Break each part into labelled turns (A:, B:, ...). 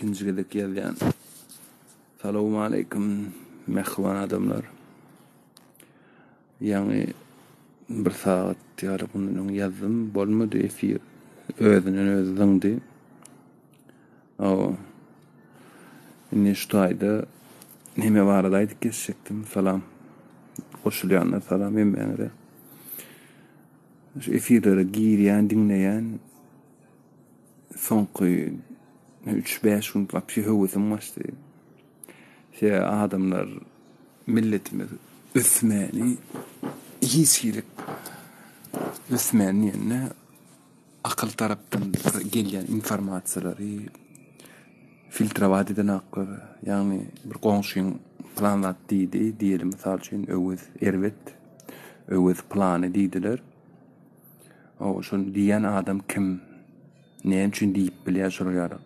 A: Ikinji gezek ýazýan. Salowmaleýkim mähriban adamlar. Ýaňy bir sagat ýaly mundan öň ýazdym, bolmady efir. Özünden özi zyňdy. Hawa. Indi şu taýda neme barada aýdyp geçjekdim. Salam. Goşulýanlar salam hemmäňize. Şu efirlere girýän, diňleýän soňky üç-bäş gün wapşe höwesim gaçdy. Sebäbi adamlar milletimiz ösmäni hiç hili ösmäni diýende akyl tarapdan bir gelýän informasiýalary filtrowat edenoklar. Ýagny bir goňşyň pylan zat diýdi diýeli mysal üçin Öwez erbet, Öwez pylany diýdiler. Hawa şony diýýän adam kim? Näme üçin diýip bilýär şolar ýaly?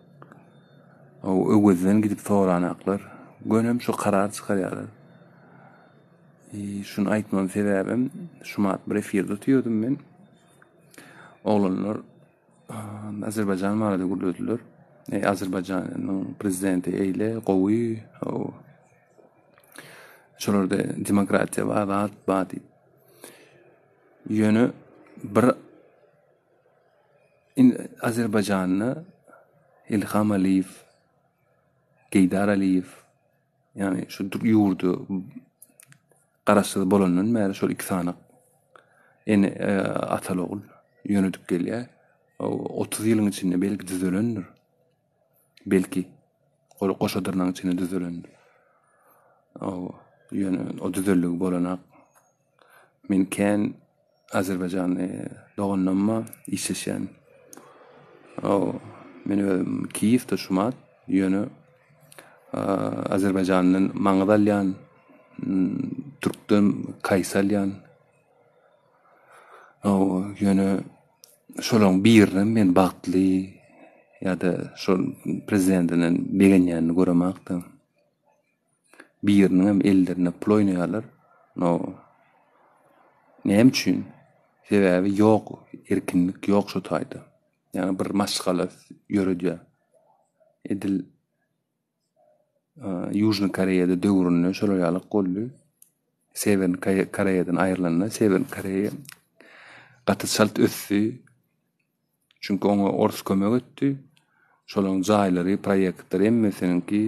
A: Hawa Öwezden gidip soranaklar. Gönem şu karar çykarýarlar. Şuny aýtmamyň sebäbem şumat bir efirde oturdym men. Oglanlar Azerbaýjan barada gürlediler. Eý Azerbaýjanyň prezidenti eýle gowy. Hawa. Şolarda demokratiýa bar, zat bar diýip. Ýöne bir Azerbaýjanda Ilham Aliýew, Geýdar Aliýew, ýagny şu ýurdy garaşsyz bolandan bäri şol iki sany ene ataly-ogul ýönedip gelýär. 30 ýylyň içinde belki düzelendir. Belki goşa dyrnagyň içinde düzelendir. Ýöne o düzelligi bolanak. Men kän azerbaýjanly doganlarym bar işleşýän. Men özüm Kiýewde şumat, ýöne Azerbaýjandan maňyz alýan, türkden kaýsy alýan. Ýöne şolaryň birinem men bagtly ýa-da şol prezidentinden begenýänini göremakda. Biriniňem ellerinde pul oýnaýarlar. No. Näme üçin? Sebäbi ýok, erkinlik ýok şo taýda. Ýagny bir maşgala ýöredýär. Edil Ýužnyý Koreýada döwründe şolar ýalyk boldy. Sewerny Koreýadan aýrylanda Sewerny Koreýa gaty çalt ösdi. Çünki oňa ors kömek etdi. Şolaryň jaýlary, proýektleri hemmesiniňki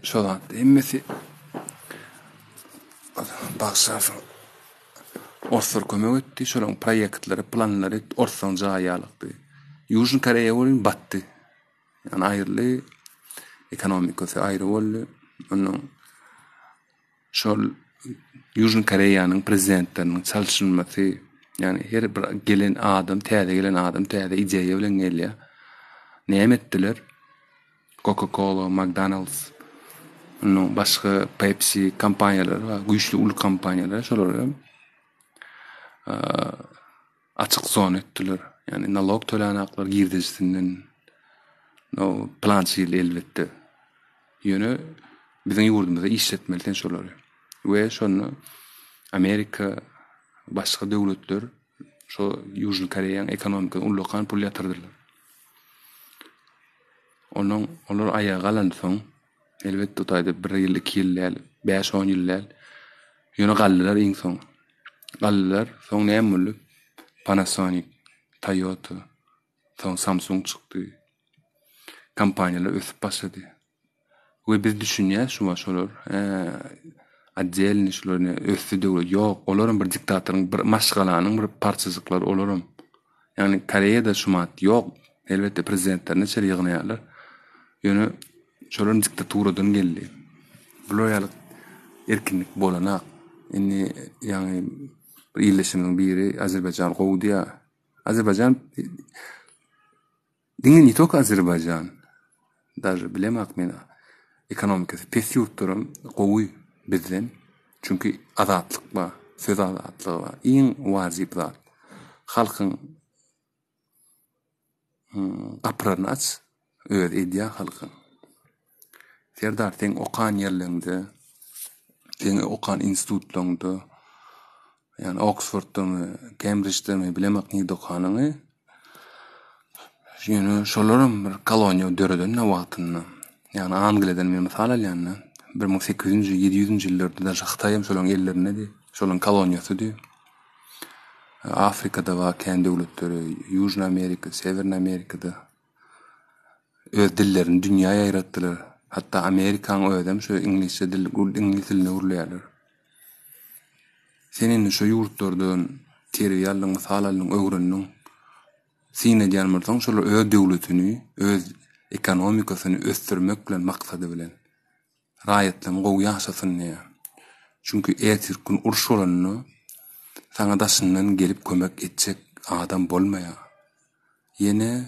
A: şo zat hemmesi bagyşlarsyň. Orslar kömek etdi. Şolaryň proýektleri, planlary orslaryň jaýy ýalykdy. Ýužnyý Koreýa welin batdy. Ýagny aýryldy. Ekonomikasy aýry boldy. Ondan Şol Ýužnyý Koreýanyň prezidentleriniň çalşylmasy, ýagny her bir gelen adam, täze gelen adam täze ideýa bilen gelýär. Näme etdiler? Coca-Cola, McDonald's, ondan başga Pepsi kompaniýalary bar, güýçli uly kompaniýalar, şolary açyk zona etdiler. Ýagny nalog tölänaklar girdejisinden no plançy ýyl elbetde. Ýöne biziň ýurdumyzda işletmeli sen şolary. We şonda Amerika başga döwletler şo Ýužnyý Koreýanyň ekonomikasyna ullakan pul ýatyrdylar. Onuň olar aýaga galansoň elbetde o taýda bir ýyl, iki ýyl däl, bäş-on ýyl däl. Ýöne galdylar iň soň. Galdylar. Soň näme boldy? Panasonic, Toyota, soň Samsung çykdy. Kompaniýalar ösüp başlady. We biz düşünýäs şuňa şolar otdelnyý şular ne ösdi döwlet. Ýok, olaram bir diktatoryň bir maşgalanyň bir parçajyklary olaram. Ýagny Koreýada şumat ýok. Elbetde prezidentlerini içeri ýygnaýarlar. Ýöne şolar diktaturadan geldi. Bular ýaly erkinlik bolanak. Indi ýagny bir ildeşimiziň biri Azerbaýjan gowy diýýär. Azerbaýjan diňe ne tolko Azerbaýjan. Daže bilemak men ekonomikasy pes ýurtlaram gowy bizden. Çünki azatlyk bar, söz azatlygy bar. Iň wajyp zat halkyň gapylaryny aç, özi edýär halkyň. Serdar seň okan ýerleňde, seň okan institutlaňda, ýagny Oksforddamy, Kembridždemi bilemok nirde okanyňy. Ýöne şolaram bir koloniýa döreden-de wagtynda. Ýagny Angliýadan men mysal alýan-da. 1800-nji, 700-nji ýyllarda daşy Hytaýam şolaryň ellerindedi. Şolaryň koloniýasydy. Afrikada bar kän döwletleri, Ýužnyý Amerika, Sewernyý Amerikada. Öz dillerini dünýä ýaýratdylar. Hatda Amerikaň özem şu iňlisçe dil, iňlis dilinde gürleýärler. Sen indi şu ýurtlardan terbiýe aldyň, mysal aldyň, öwrendiň. Syn edýän bolsaň, şolar öz döwletini, öz ekonomikasyny ösdürmek bilen maksady bilen. Raýatlaryň gowy ýaşasyn diýýär. Çünki ertirki gün uruş bolanda saňa daşyndan gelip kömek etjek adam bolmaýar. Ýene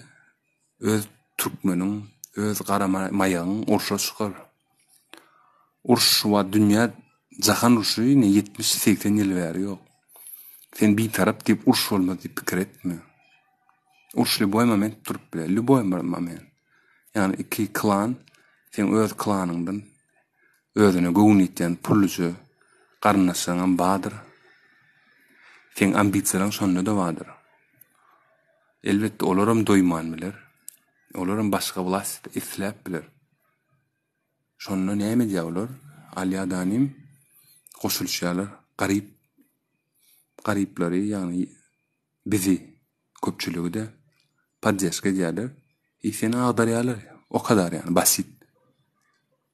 A: öz türkmeniň, öz gara maýagyň urşa çykar. Uruş şu wagt dünýä jahan urşy ine 70-80 ýyl bäri ýok. Sen bitarap diýip uruş bolmaz diýip pikir etme. Uruş lýuboý moment durup biler, lýuboý bir moment. Ýagny iki klan seň öz klanyňdan özüne göwün ýetýän pulluja garyndaşlaryňam bardyr. Seň ambisiýalaň şonda-da bardyr. Elbetde olaram doýman biler. Olaram başga wlast isläp biler. Şonda näme edýär olar? Alýadanym goşulyşýarlar. Garyp garyplary ýagny bizi köpçüligi-de poddeşka edýärler i seni agdarýarlar. O kadar ýagny basit.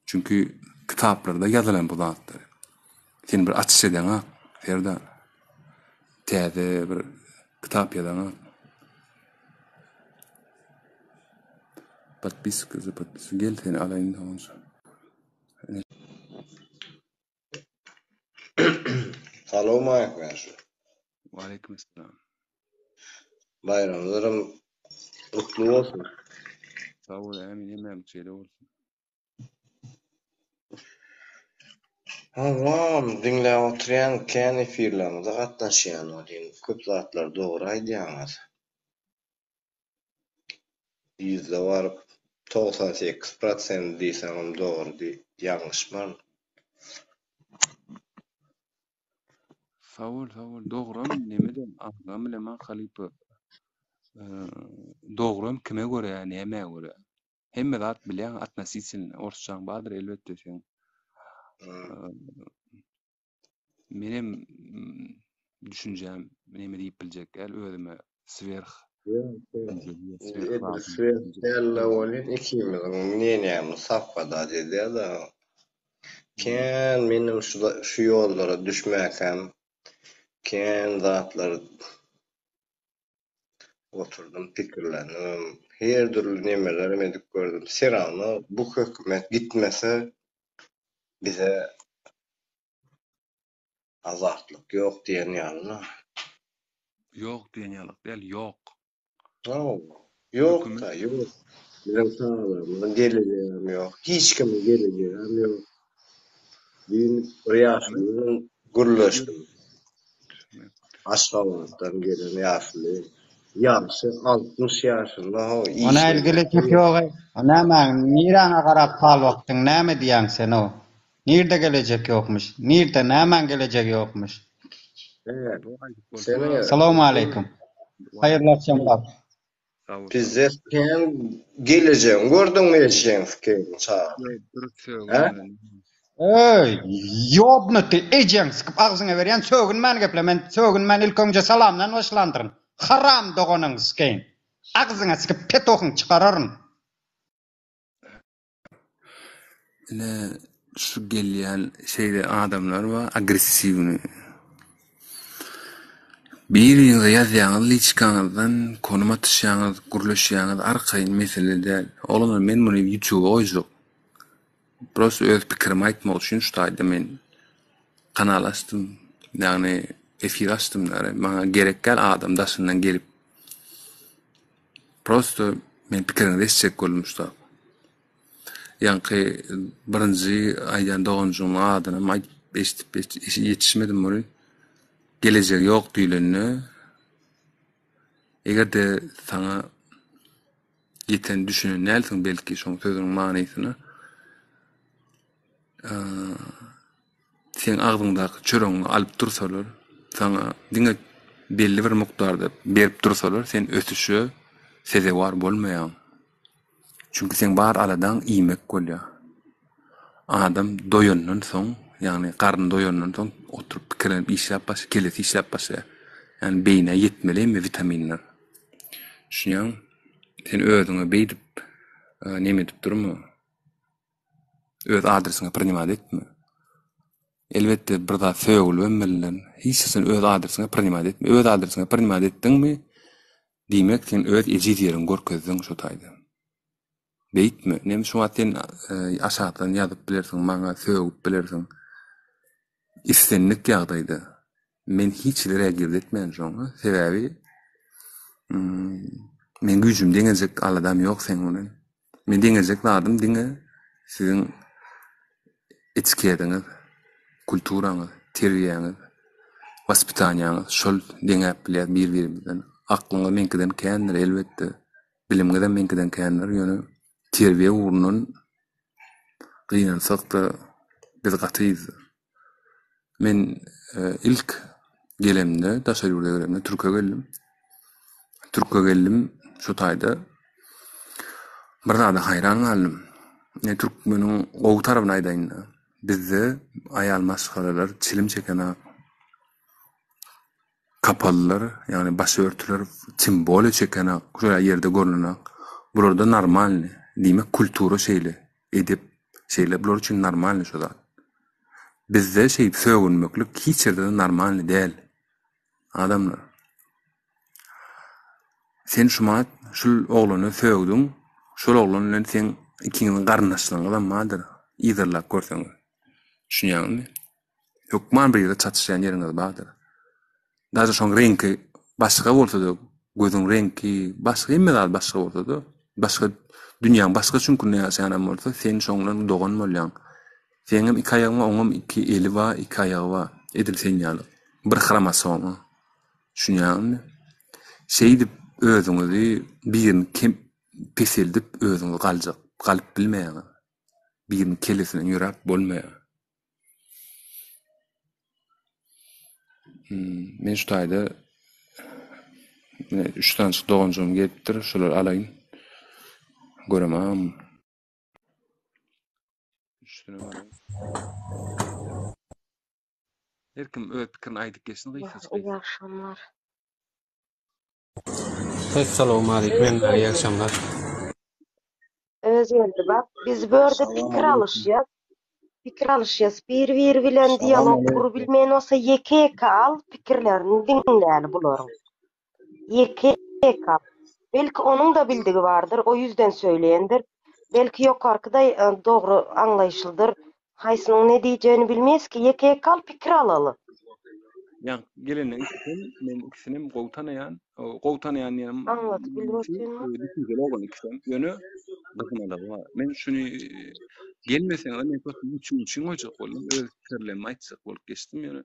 A: Çünki kitaplarda ýazylan bu zatlar. Sen bir açyş edeňok, Serdar. Täze bir kitap ýazaňok. Podpiska za podpisku. Gel seni alaýyn soňunça.
B: Salowmaleýkim ýaşuly.
A: Waleýkim essalam.
B: Baýramlaram gutly bolsun.
A: Sag bol, ämin, hemmämiz şeýle bolsun.
B: Hawa, diňläp oturýan, kän efirleriňize gatnaşýan welin, köp zatlary dogry aýdýaňyz. Ýüzde baryp 98 prosent diýseňem dogry diý, ýalňyşmaryn.
A: Sag bol, sag bol. Dogram nemede, agzam bileman halypa. Dogram kime görä, nämä görä? Hemme zat bilýäň otnositelno. Orsçaň bardyr elbetde seň. Menem düşünjäm neme diýip biljek däl özüme swerh.
B: Edil swerh däl-de welin ikimiziň mneniýamiz sowpadat edýär-de. Kän menem şu ýollara düşmäkäm kän zatlar Oturdym pikirlendim, her dürli nemelerem edip gördüm. Serawno bu hökümet gitmese bize azatlyk ýok diýen ýaly-la.
A: Ýok diýen ýalyk däl, ýok.
B: Hawa, ýok-da, ýok. Biziň çagalarymyzyň gelejegem ýok, hiç kimiň gelejegem ýok. Düýn bir ýaşuly bilen gürleşdim. Aşgabatdan gelen ýaşuly. Ýaşy 60 ýaşynda ho
C: O nähili gelejek ýogaý? O nämäň, niräňe garap pal bakdyň, näme diýýäň sen o? Nirde gelejek ýokmuş? Nirde, nämäň gelejegi ýokmuş? Salowmaleýkim. Haýyrly akşamlar.
B: Pizzet sen gelejegiňi gördüňmi eşegiň sikeýiň çaga. Hä?
C: Öý, ýobnuty ejeň sikip agzyňa berýän sögünmän geple men sögünmän ilk öňje salamdan başlandyryn. Haram doganyň sikeýin. Agzyňa sikip petohyň çykararyn.
A: Ine şu gelýän şeýle adamlar bar agressiwnyý. Biriňize ýazýaňyz liçkaňyzdan konum atyşýaňyz gürleşýäňiz arkaýyn mesele däl. Oglanlar men muny ýutuba goýjak. Prosta öz pikirimi aýtmak üçin şu taýda men kanal açdym. Ýagny efir açdym maňa gerek däl adam daşyndan gelip Prosto men pikiriňizi eşitjek boldum şu zat. Ýaňky birinji aýdýan doganjygymyň adynam aýdyp eşidip ýetişmedim welin gelejegi ýok diýlende eger-de saňa ýeten düşünen dälsiň belki şoň sözüniň manysyna Seň agzyňdaky çöregiňi alyp dursalar, saňa diňe belli bir mukdarda berip dursalar, sen ösüşe. sezewar bolmaýaň. Çünki seň bar aladaň iýmek bolýar. Adam doýandan soň, ýagny garny doýandan soň oturyp pikirlenip işläp başlaýar, kellesi işläp başlaýar. Ýagny beýnä ýetmeli hemme witaminler. Düşünýäňmi? Sen özüňe beýdip neme edip durma. Öz adresiňe prinimat etme. Elbetde bir zat sögülibem bilner. Hiç haçan öz adresiňe prinimat etme. Öz adresiňe prinimat etdiňmi, diýmek sen öz ejiz ýeriňi görkezdiň şo taýda. Beýtme. Neme şu wagt sen aşakdan ýazyp bilersiň, maňa sögüp bilersiň. Islendik ýagdaýda men hiç hili reagird etmän şoňa. Sebäbi meň güýjüm deňejek aladam ýok seň bilen. Men deňejek zadym diňe siziň etiketiňiz, kulturaňyz, terbiýäňiz, waspitaniýaňyz şol deňäp bilýäs bir-birimizden. Aklyňyz meňkiden kändir elbetde, bilimiňizem meňkiden kändir, ýöne terbiýe ugrundan gynansak-da biz gaty yzda. Men ilk gelemde, daşary ýurda gelemde türke geldim. Türke geldim, şu taýda bir zada haýran galdym. Men türkmeniň gowy tarapyny aýdaýyn-da. Bizde aýal maşgalalar çilim çekenak. Kapalylar, ýagny başörtüler tim bolýa çekenak, şol ýerde görnenak. Bularda normalny. Diýmek kultura şeýle, edep şeýle. Bular üçin normalny şo zat. Bizde şeýdip sögünmeklik hiç ýerde-de normalny däl. Adamlar. Sen şumat şul oglany sögdüň, şol oglan bilen seň ikiňiziň garyndaşlygyňyzam bardyr, yzarlap görseňiz. Düşünýäňizmi? Hökman bir ýerde çatyşýan ýeriňiz bardyr. Daže şoň reňki başga bolsa-da, gözüň reňki başga, hemme zady başga bolsa-da, başga dünýäň başga çüňkünde ýaşaýanam bolsa, sen şoň bilen dogan bolýaň. Seňem iki aýagyň bar, oňam iki eli bar, iki aýagy bar. Edil sen ýaly. Bir hromosoma. Düşünýäňizmi? Şeýdip özüňizi birini kem peseldip özüňizi galjak, galyp bilmeýäňiz. Biriniň kellesinden ýöräp bolmaýar. Men şu taýda üç sanyjyk doganjygym gelipdir, şolary alaýyn. Göremam. Üçüsini alaýyn. Her kim öz pikirini aýdyp geçsin gysgajyk.
D: Iyi akşamlar.
E: Essalawmaleýkim hemmäge iyi akşamlar.
D: Özgeldi bak biz bu ýerde pikir alyşýas. Pikir alyşýas. Bir-biri bilen dialog gurubilmeýän bolsa ýeke-ýeke al pikirlerini diňläli bularyň. Ýeke-ýeke al. Belki onuň-da bildigi bardyr, o ýüzden söýleýändir. Belki ýokarky-da dogry aňlaýşlydyr. Haýsynyň ne diýjegini bilmeýäs ki, ýeke-ýeke al pikir alaly.
A: Ýa gelenleň ikisem men ikisinem gowy tanaýan. Gowy tanaýan diýenim
D: Aňladyp bilip otyrmy?
A: Düşünjeli oglan ikisem. Ýöne gyzmalygy bar. Men şuny gelmeseňiz men köp üçin üçin goýjak boldum. Öz pikirlerimi aýtjak bolup geçdim. Ýöne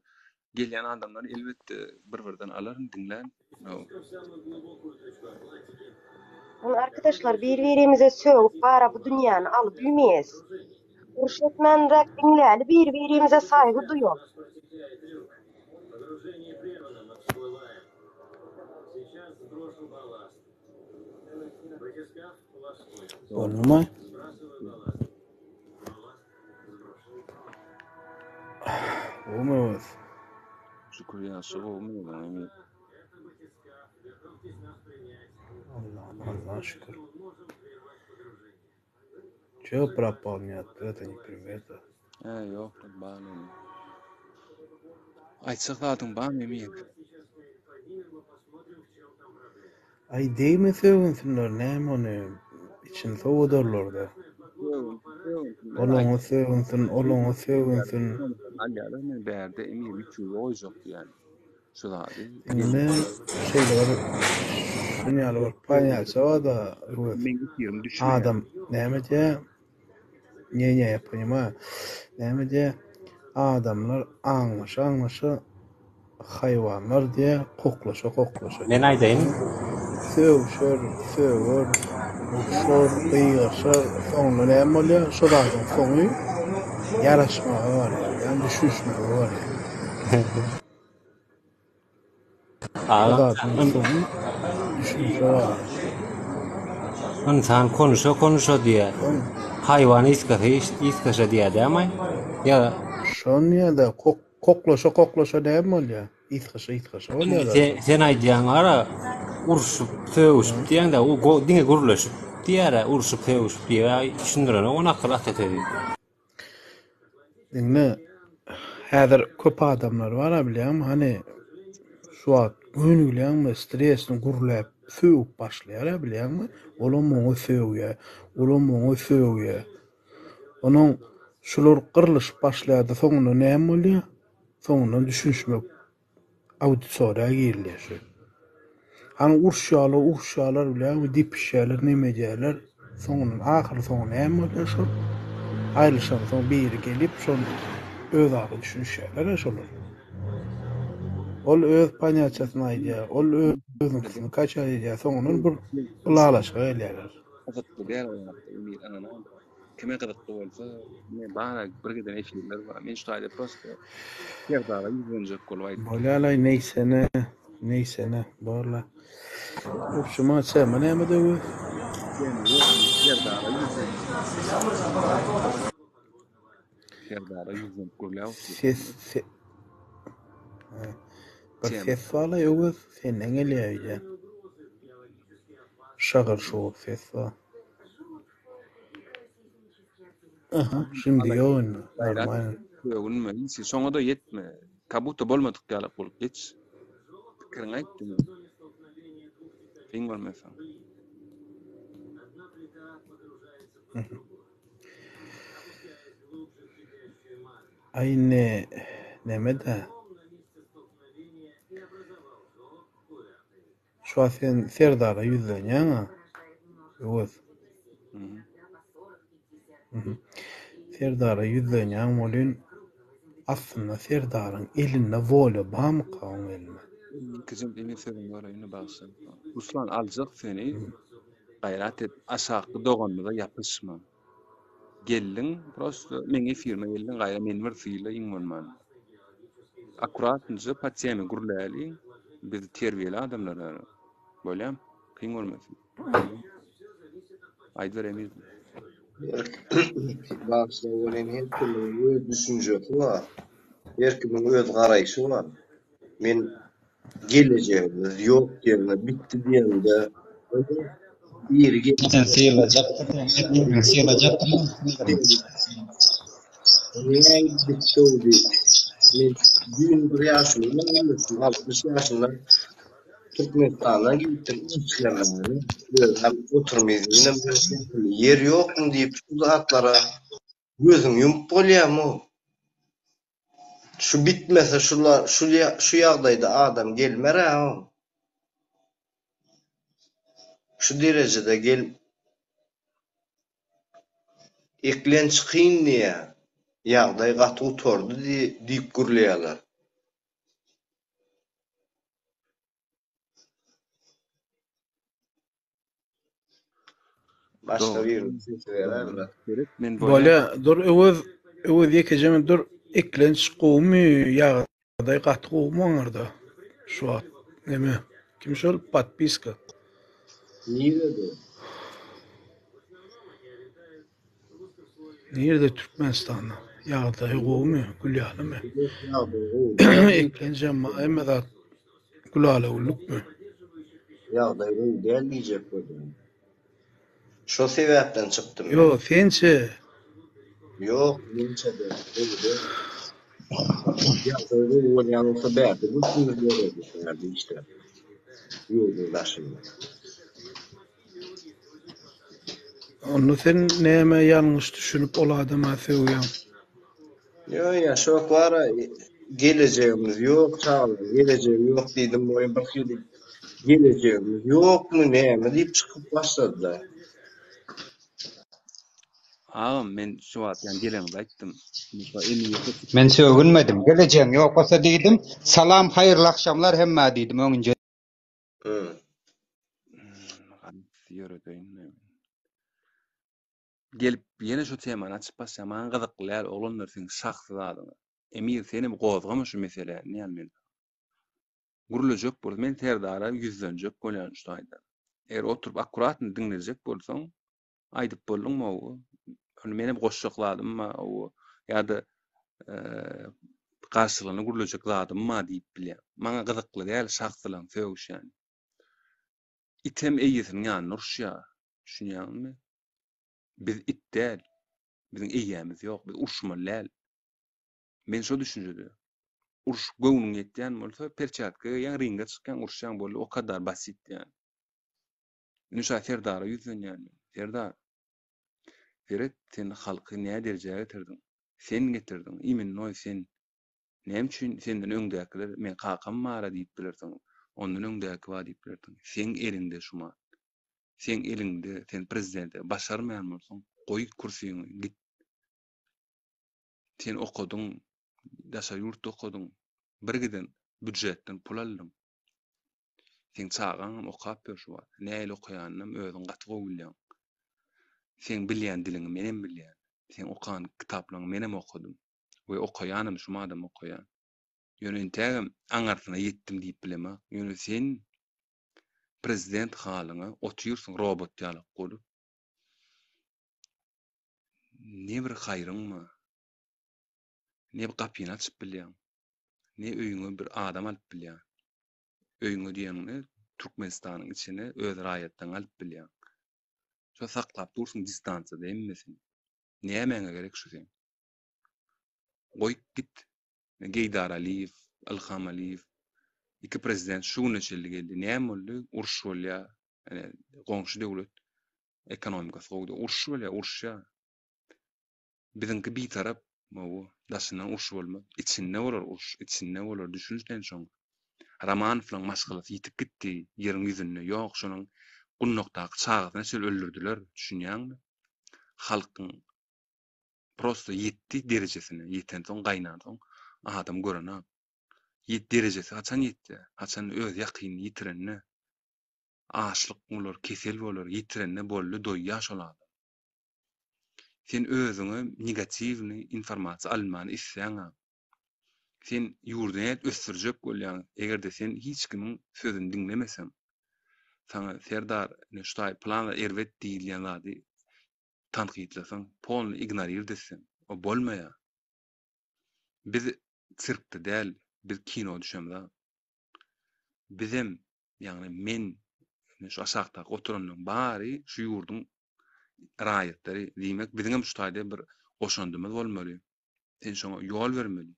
A: gelýän adamlary elbetde bir-birden alaryn, diňlärin.
D: Ony arkadaşlar bir-birimize sögüp bara bu dünýäni alyp bilmeýäs. Uruş etmänräk diňläli bir-birimize saýgy duýaly.
F: Boldumy? Gowumy Öwez?
A: Şükür ýagşy gowumy özüň Emir?
F: Allah Allah şükür. Çö propal ni ответа, ни привета.
A: Hä ýok bar indi. Aýtjak zadyň barmy Emir?
F: Aý degme sögünsinler näme ony içini sowadarlarda. Ol oňa sögünsin, ol oňa sögünsin.
A: Alýarlar men bärde Emir ýutuba goýjak diýýän şu zady.
F: Indi şeýle bir şuny ýaly bir ponýatýa barda Öwez.
A: Meň efirim düşmeýär.
F: Adam näme diýýär? Ne ne ýa ponimаю. Näme diýýär? Adamlar aňlaşa aňlaşa haýwanlar diýýär, koklaşa koklaşa.
E: Men aýdaýyn.
F: Sögüşer, söger, urşar, gygyryşar, soňunda näme bolýar? Şo zadyň soňy ýaraşmaga barýar, ýagny düşünişmege barýar. Şo
E: Agam
F: zadyň soňy düşünişe barýar.
E: Ynsan konuşa konuşa diýýär. Haýwan ysgasa ysgaşa diýýär dämi? Ýa
F: Şony diýýär-de, koklaşa koklaşa näme bolýar? Ysgaşa ysgaşa bolýar
E: Sen, sen aýdýaň ara urşup, sögüşip diýýäň-de, o diňe gürleşip diýýär-ä, urşup, sögüşip diýýär, düşündirenok ony akyl ata sözi.
F: Diňle, häzir köp adamlar bar-a bilýäňmi, hany şu wagt göni bilýäňmi, stresni gürläp, sögüp başlaýar-a bilýäňmi, olam oňa sögýär, olam oňa sögýär. Onuň şular gyrlyşyp başlaýar-da, soňunda näme bolýar? Soňundan düşünişmek auditoriýa girilýär şu. Hany uruşýarlar, uruşýarlar bilýäňmi, depişýärler, neme edýärler. Soňundan ahyry soňy näme bolýar şol? Aýrylyşansoň biri gelip şol özara düşünişýärler-ä şolar. Ol öz ponýatiýasyny aýdýar, ol özüniňkisini kaçat edýär, soňundan bir ylalaşyga gelýärler.
A: Gyzykly däl o ýagdaý, Emir ynanaý. Kime gyzykly bolsa, men bar bir giden efirler bar. Men şu taýda prosto Serdara ýüzlenjek bolup aýtdym.
F: Bolýalaý neýsene, neýsene, borla. Obşuma tema näme döwür?
A: Tema ýok, men Serdara ýüzlendim. Serdara ýüzlenip gürläp otyryn.
F: Ses, se, bir ses barlaý Öwez, senden gelýär öýdýän. Şagyr-şugur ses bar. Aha, şimdi ýok indi. Normal.
A: Sögünme, hiç şoňa-da ýetme. Как будто bolmadyk ýaly bolup geç. Pikiriňi aýt diňe. Kyn görmeseň.
F: Aý indi neme-dä. Şu wagt sen Serdara ýüzlenýäň-a, Öwez. Serdara ýüzlenýäň welin, aslynda Serdaryň elinde wolýa barmyka oň elinde?
A: Ikinji diňe sözüňi böleýin-de bagyşla. Ruslan aljak seni gaýrat et aşakky doganymyza ýapyşma. Geldiň prosto meň efirime geldiň gaýra meni bir syla iň bolmanda. Akkuratnyja po teme gürläliň biz terbiýeli adamlar bolýamy kyn görmesin. Aýdyber Emir.
B: Bagyşla welin her kimiň öz düşünjesi bar. Her kimiň öz garaýşy bar. Men gelejegimiz ýok diýende bitdi diýende biri gelip
C: Sen sylajakdyr, sen sylajakdyr.
B: Nähili bitdi-ow diýip. Men düýn bir ýaşuly bilen gürleşdim, 60 ýaşynda Türkmenistandan gelipdir işlemäge. Özem oturym izninem ýer ýokmy diýip şu zatlara gözüňi ýumup bolýarmy-ow? Şu bitmese şular şu şu ýagdaýda adam gelmer-ä o. Şu derejede gel Eklenç kyn diýýä. Ýagdaý gaty gutardy diýip gürleýärler. Başga birine sesi beräý brat.
A: Gerek men bolýa.
F: Bolýa dur Öwez Öwez ýekejeme dur eklenç gowumy ýagdaý gaty gowumy oňarda şu wagt neme kim şol podpiska.
B: Nirede?
F: Nirede Türkmenistanda ýagdaýy gowumy gül ýalymy
B: Ýagdaý gowy däl.
F: eklenjem hemme zat Gülala-güllükmi?
B: Ýagdaý gowy däl diýjek bolýan. Şo sebäpden çykdym men.
F: Ýok, sençe?
B: Ýok, mençe däl, gowy däl. Ýagdaý gowy bolýan bolsa bärde göçümiz ýöredi, bärde işläp. Ýurduň daşynda.
F: Onda sen nämä ýalňyş düşünip ol adama sögýäň?
B: Ýok ýa şok bara gelejegimiz ýok çagalaryň gelejegi ýok diýdim boýun bir hili gelejegimiz ýokmy näme diýip çykyp başladylar.
A: Agam men şu wagt ýaňy geleňde aýtdym.
C: Men sögünmedim. Gelejegiň ýok bolsa diýdim. Salam haýyrly akşamlar hemmä diýdim öňünje.
B: Hmm.
A: Ýöredeýin. Gelip ýene şu temany açyp başlaýan maňa gyzykly däl oglanlar siziň şahsy zadyňyz. Emir senem gozgama şu meseläni diýýän men saňa. Gürlejek bol men Serdara ýüzlenjek bolýan şu taýda. Eger oturyp akkuratny diňlejek bolsaň, aýdyp bolduňmy owo, ony menem goşjak zadym bar owo, ýa-da garşylygyna gürlejek zadym bar diýip bilýän. Maňa gyzykly däl şahsylaň sögüşýäni. Item eýesiniň ýanynda uruşýar. Düşünýäňizmi? Biz it däl. Biziň eýämiz ýok. Biz uruşmaly däl. Men şo düşünjede. Uruş göwnüň ýetýän bolsa, perçatka geýýäň, ringe çykýaň, uruşýaň boldy, o kadar basit ýani. Indi şa Serdara ýüzlenýän men. Serdar, seret, sen halky nä derejä getirdiň? Sen getirdiň, imennoý sen. Näme üçin senden öňdäkiler, meň kakam bar-a diýip bilersiň, ondan öňdäki bar diýip bilersiň. Seň eliňde şumat. Seň eliňde, sen prezidente başarmaýan bolsaň, goý kürsüňi, git. Sen okadyň, daşary ýurtda okadyň, birgiden býujetden pul aldyň. Seň çagaňam okap ýör şu wagt. Nähili okaýanynam özüň gaty gowy bilýäň. Seň bilýän diliňi menem bilýän. Seň okan kitaplaryňy menem okadym. We okaýanam şumadam okaýan. Ýöne intägem aňarsyna ýetdim diýip bilemok. Ýöne sen prezident halyňa otyrsyň robot ýalak bolup. Ne bir haýryň bar. Ne bir gapyny açyp bilýäň. Ne öýüňe bir adam alyp bilýäň. Öýüňe diýeniňde Türkmenistanyň içine öz raýatlaryňy alyp bilýäň. Şo saklap dursuň distansiýada hemmesini. Nämäňe gerek şu seň? Goýup git. Geýdar Aliýew, Ilham Aliýew iki prezident şu güne çenli geldi. Näme boldy? Uruş bolýar. Ýani goňşy döwlet ekonomikasy gowy. Uruş bolýar, uruşýar. Biziňki bitarap, hawa, daşyndan uruş bolmaz. Içinde bolar uruş, içinde bolar, düşün sen şoňa. Romanowlaryň maşgalasy ýitip gitdi, ýeriň ýüzünde ýok, şonuň gundakdaky çagasyna çenli öldürdiler, düşünýäňmi? Halkyň prosto ýetdi derejesine, ýetensoň, gaýnansoň adam görenok. Ýet derejesi haçan ýetýär? Haçan öz ýakynyny ýitirende, açlyk bolar, kesel bolar, ýitirende boldy, doýýar şol adam. Sen özüňe negatiwnyý informasiýa alynmany isläňa. Sen ýurdy nädip ösdürjek bolýaň, egerde sen hiç kimiň sözüni diňlemeseň. Saňa Serdar ine şu taý pylan zat erbet diýilýän zady tankytlasaň, polny ignorird etseň, o bolmaýar. Biz sirkde däl, biz kino düşemzok. Bizem, ýagny men, şu aşakdaky oturanlaryň bary şu ýurduň raýatlary. Diýmek, biziňem şu taýda bir goşandymyz bolmaly. Sen şoňa ýol bermeli.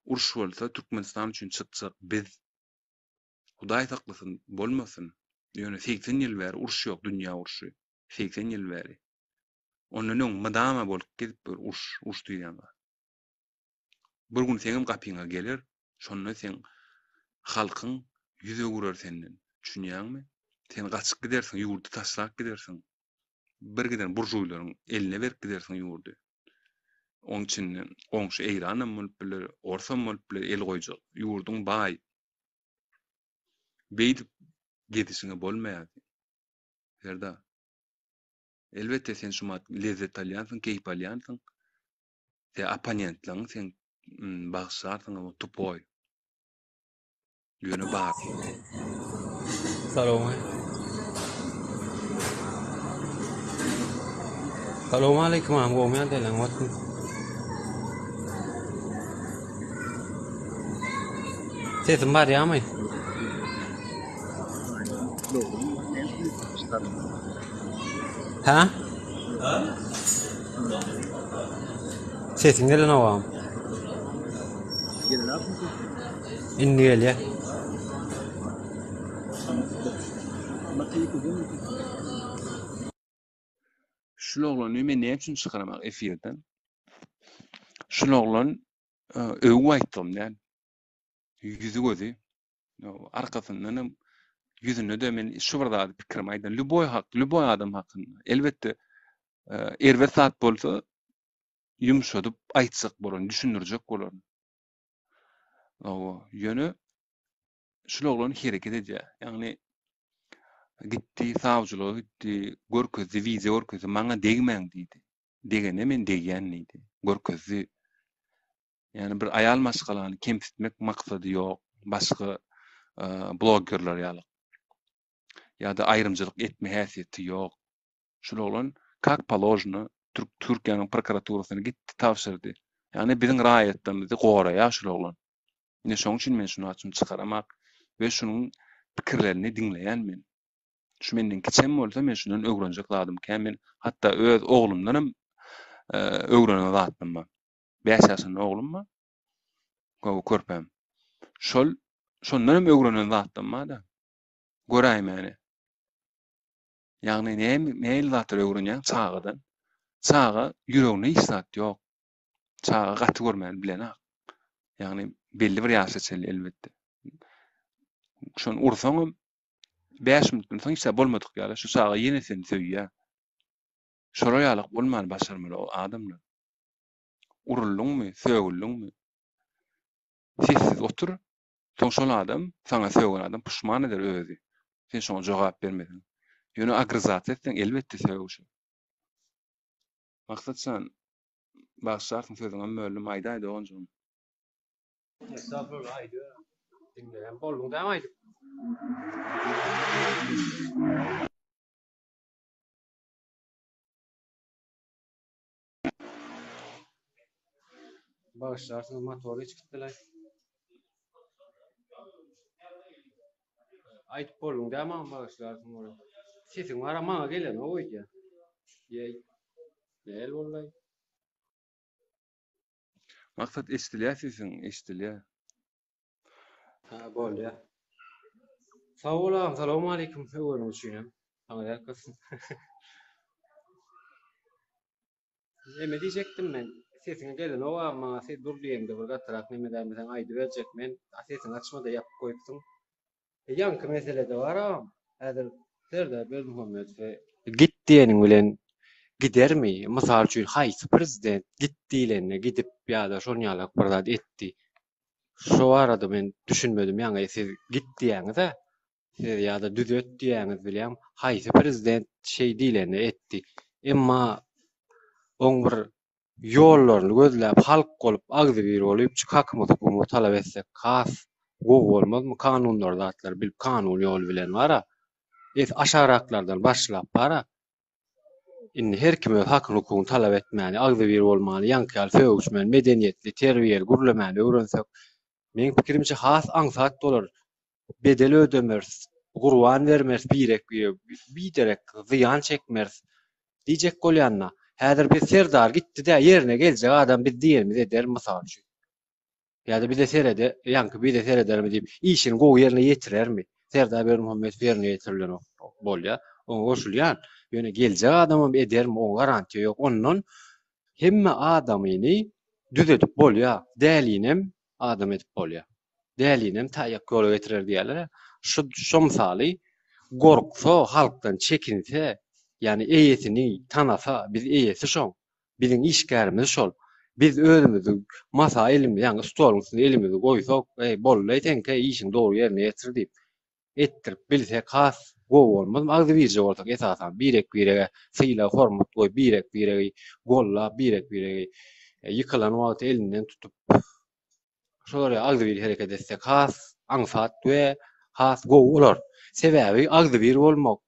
A: Uruş bolsa Türkmenistan üçin çykjak biz. Hudaý saklasyn, bolmasyn. Ýöne 80 ýyl bäri uruş ýok, dünýä urşy. 80 ýyl bäri. Ondan öň mydama bolup gezip bir uruş, uruş diýýän zat. Bir gün seňem gapyňa geler, şonda seň halkyň ýüz öwürer senden. Düşünýäňmi? Sen gaçyp gidersiň, ýurdy taşlap gidersiň. Bir giden buržuýlaryň eline berip gidersiň ýurdy. Oň içinde goňşy Eýranam bolup biler, orsam bolup biler el goýjak. Ýurduň baý. Beýdip gezişiňe bolmaýar seň. Serdar. Elbetde sen şumat lezzet alýansyň, keýp alýansyň. Te opponentleň sen bagyşlarsyň o tupoý. Ýöne bar.
E: Salowmaleýkim. Salowmaleýkim agam gowmy ýagdaýlaň bolsun. Sesim barýamy? Hä? Sesiň gelenok agam. Indi gelýär.
A: Şul oglany men näme üçin çykaramak efirden? Şul oglan öwüp aýtdygym däl. Ýüzi gözi arkasyndan hem ýüzüne-de men şu bir zady pikirimi aýdan. Lýuboý hak, lýuboý adam hakynda. Elbetde erbet zat bolsa ýumşadyp aýtjak bolaryn, düşündirjek bolaryn. Hawa, ýöne şul oglan hereket edýär. Ýagny gitdi, sawçylyga gitdi, görkezdi, wideo görkezdi, maňa degmäň diýdi. Degene men degýän diýdi. Görkezdi. Ýagny bir aýal maşgalany kemsitmek maksady ýok, başga bloggerler ýaly. Ýa-da aýrymçylyk etme häsiýeti ýok. Şul oglan kak položno türk Türkiýäniň prokuraturasyna gitdi tabşyrdy. Ýagny biziň raýatlarymyzy goraýar şul oglan. Ine şoň üçin men şuny açym çykaramak we şunuň pikirlerini diňleýän men. Şu menden kiçem bolsa men şundan öwrenjek zadym kän men hatda öz oglumdanam öwrenen zatym bar. 5 ýaşynda oglum bar. Gowy körpäm. Şol şondanam öwrenen zatlarym bar-da. Göräýmäne. Ýagny näme nähili zatlary öwrenýäň çagadan? Çaga ýüreginde hiç zat ýok. Çaga gaty görmäni bilenak. Ýagny belli bir ýaşa çenli elbetde. Şony ursaňam 5 minutdan soň hiç zat bolmadyk ýaly şu çaga ýene seni söýýär. Şolar ýalyk bolmany başarmaly o adamlar. Uruldyňmy, sögüldiňmi? Sessiz otur, soň şol adam, saňa sögen adam puşman eder özi. Sen şoňa jogap bermeseň. Ýöne agryzat etseň elbetde sögüşer. Maksat jan, bagyşlarsyň sözüňem böldüm, aýdaý doganjygym.
E: Estagfurullah aýdyber. Diňleýän bolduň dämi aýdyp. Bagyşlarsyňyz motor hiç gitdilaý. Aýdyp bolduň dämi maňa bagyşlarsyň ora. Sesiň bara maňa gelenok öýdýän. Ýeý. Näl boldaý?
A: Maksat eşdilýär sesiň, eşdilýär.
E: Ha bolýa. Sag bol agam salowmaleýkim öweniň üçinem. Saňa ýalkasyn. Neme diýjekdim men, sesiňe gelenok agam maňa ses dur diýeňde bir gatyrak neme dämeseň aýdyberjek men, a sesiňi açmada ýapyp goýupsyň. E ýaňky meselede bar agam, häzir Serdar Berdimuhamedowy git diýeniň bilen gidermi? Mysal üçin haýsy prezident git diýlende gidip ýa-da şon ýalak bir zat etdi? Şo barada men düşünmedim ýaňy siz git diýýäňiz-ä. Siz ýa-da düzet diýýäňiz bilýän, haýsy prezident şeý diýlende etdi. Emma oň bir ýollaryny gözläp halk bolup agzybir bolypjyk hakymyzy hukugymyzy talap etsek has gowy bolmazmy kanunlary zatlary bilip kanun ýoly bilen bara es aşagraklardan başlap bara indi her kim öz hakyny hukugyny talap etmäni agzybir bolmany ýaňky ýaly sögüşmän medeniýetli terbiýeli gürlemäni öwrensek meň pikirimçe has aňsat bolar bedel ödemeris, gurban bermeris birek-birege, biderek zyýan çekmeris diýjek bolýan-da. Häzir biz Serdar gitdi-dä, ýerine geljek adam biz diýenimizi eder, mysal üçin. Ýa-da bize serede, ýaňky bize seredermi diýip, işini gowy ýerine ýetirermi? Serdar Berdimuhamedow ýerine ýetirilenok bolýar, oňa goşulýan. Ýöne geljek adamam edermi, oňa garantiýa ýok. Ondan hemme adamyny düzedip bolýar, dälinem adam edip bolýar. Dälinem taýak ýola getirer diýýärler. Şu şo mysaly gorksa, halkdan çekinse, ýagny eýesini tanasa, biz eýesi şoň, biziň işgärimiz şol. Biz özümizi masa elimizi, ýagny stoluň üstüne elimizi goýsak, eý, boldy-laý seňki, işiňi dogry ýerine ýetir diýip, etdirip bilsek has gowy bolmazmy? Agzybirje bolsak esasan birek-birege sylag, hormat goýup, birek-biregi gollap, birek-biregi ýykylan wagty elinden tutup, şolar ýaly agzybir hereket etsek has aňsat we has gowy bolar. Sebäbi agzybir bolmak,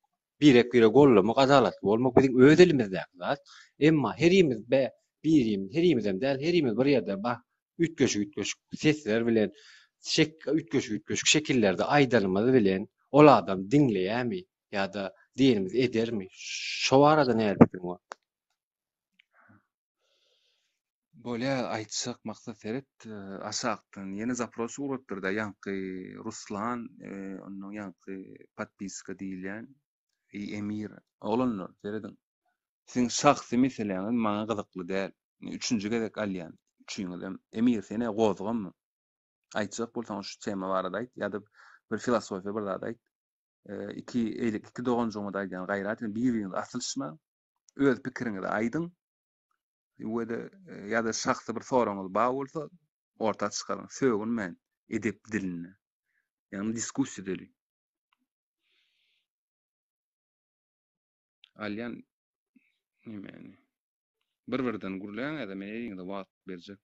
E: birek-biregi gollamak, adalatly bolmak biziň öz elimizdäki zat. Emma herimiz be birimiz, herimizem däl, herimiz bir ýerde bar üýtgeşik-üýtgeşik sesler bilen, şek üýtgeşik-üýtgeşik şekillerde aýdanymyz bilen ol adam diňleýärmi ýa-da diýenimizi edermi? Şo barada nähili pikiriň bar?
A: Bolýar aýtjak maksat seret aşakdan ýene zapros ugratdyrda ýaňky Ruslan ondan ýaňky podpiska diýilýän Emir oglanlar serediň siziň şahsy meseläňiz maňa gyzykly däl üçünji gezek alýan üçüňizem Emir senä gozganma aýtjak bolsaň şu tema barada aýt ýa-da bir filosofiýa bir zat aýt iki eýleki iki doganjygyma-da aýdýan gaýrat ediň bir biriňize asylyşmaň öz pikiriňizi aýdyň we-de ýa-da şahsy bir soragyňyz bar bolsa orta çykaryň sögünmän edep dilinde ýagny diskussiýa edeliň alýan nemäni bir birden gürläň ýa-da men eliňize wagt berjek.